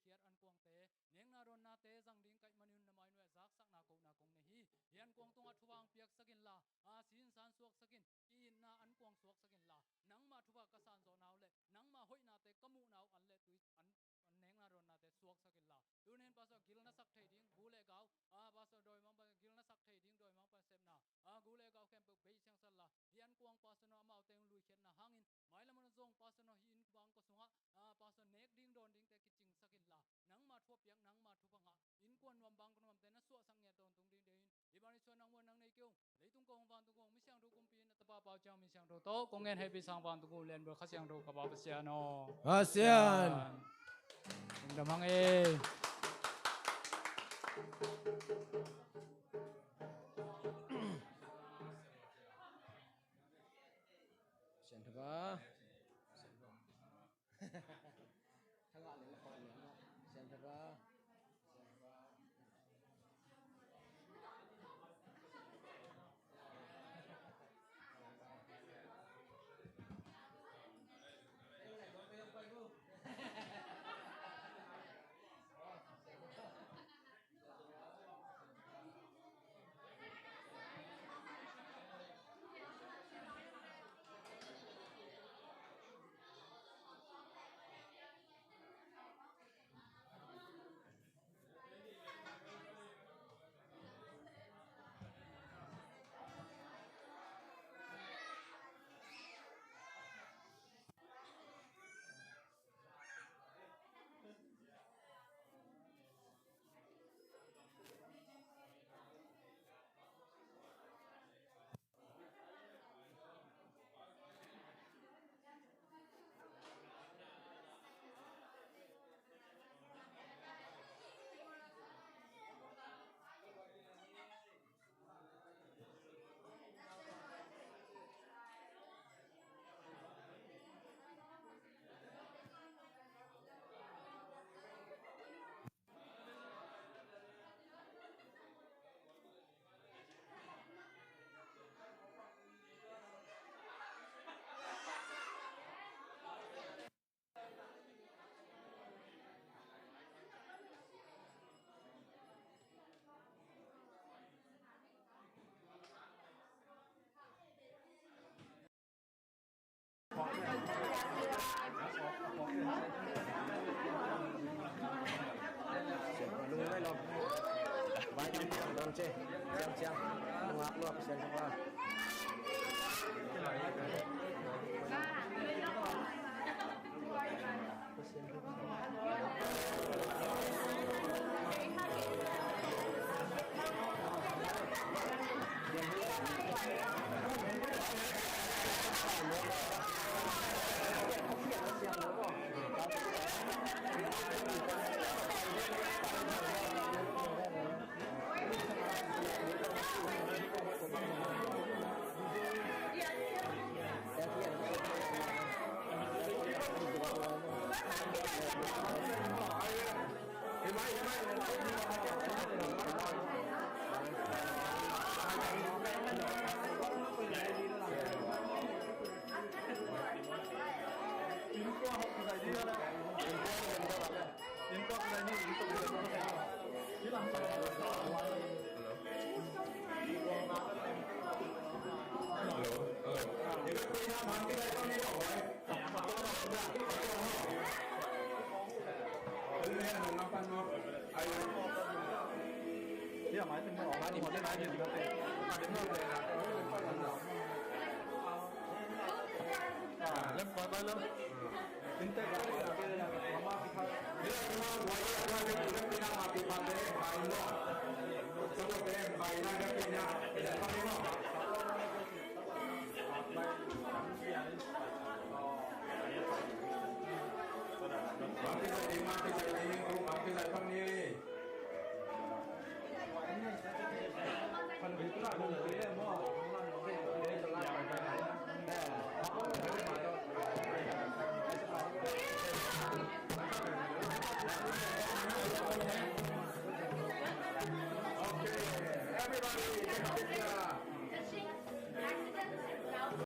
khiat ankuangte, nekna dawnnate zang ding ka hih manin na mai nuai-ah zaksakna kohna kong nei hi. Hih ankuang tungah thupha hong piaksak inla, a, sinsan suaksak in, ki-itna ankuang suaksak inla, nangma thupha ka sanzawhna uh leh nangma hoihnate ka muhna uh an leh tui an, an nekna dawnnate suaksak inla. Tuni in Pastor gil na sak thei ding, gu le gau, a, Pastor dawimangpa gil na sak thei ding, dawimangpa sepna, a, gu le gau khempeuh bei siangsak inla, hih ankuang Pastor no amau teng luikhiatna hangin mailam hun zong Pastor no hih innkuan kong sungah, a, Pastor nek ding dawn dingte kicingsak inla, nangma thupha piak, nangma thupha ngah, innkuan nuam bang nuamte na suahsak ngiat tawntung ding dei in, hih bang Jesu nang muan nang nei kei ung. Leitung kong vantung kong, mi siangtho kumpi in a tapa Pau Ciang min siangtho tawh kong ngen hehpihsa vantung uh lianbel Kha Siangtho ka Pa Pasian aw. Pasian. Lungdam hang ei. Sian thapa.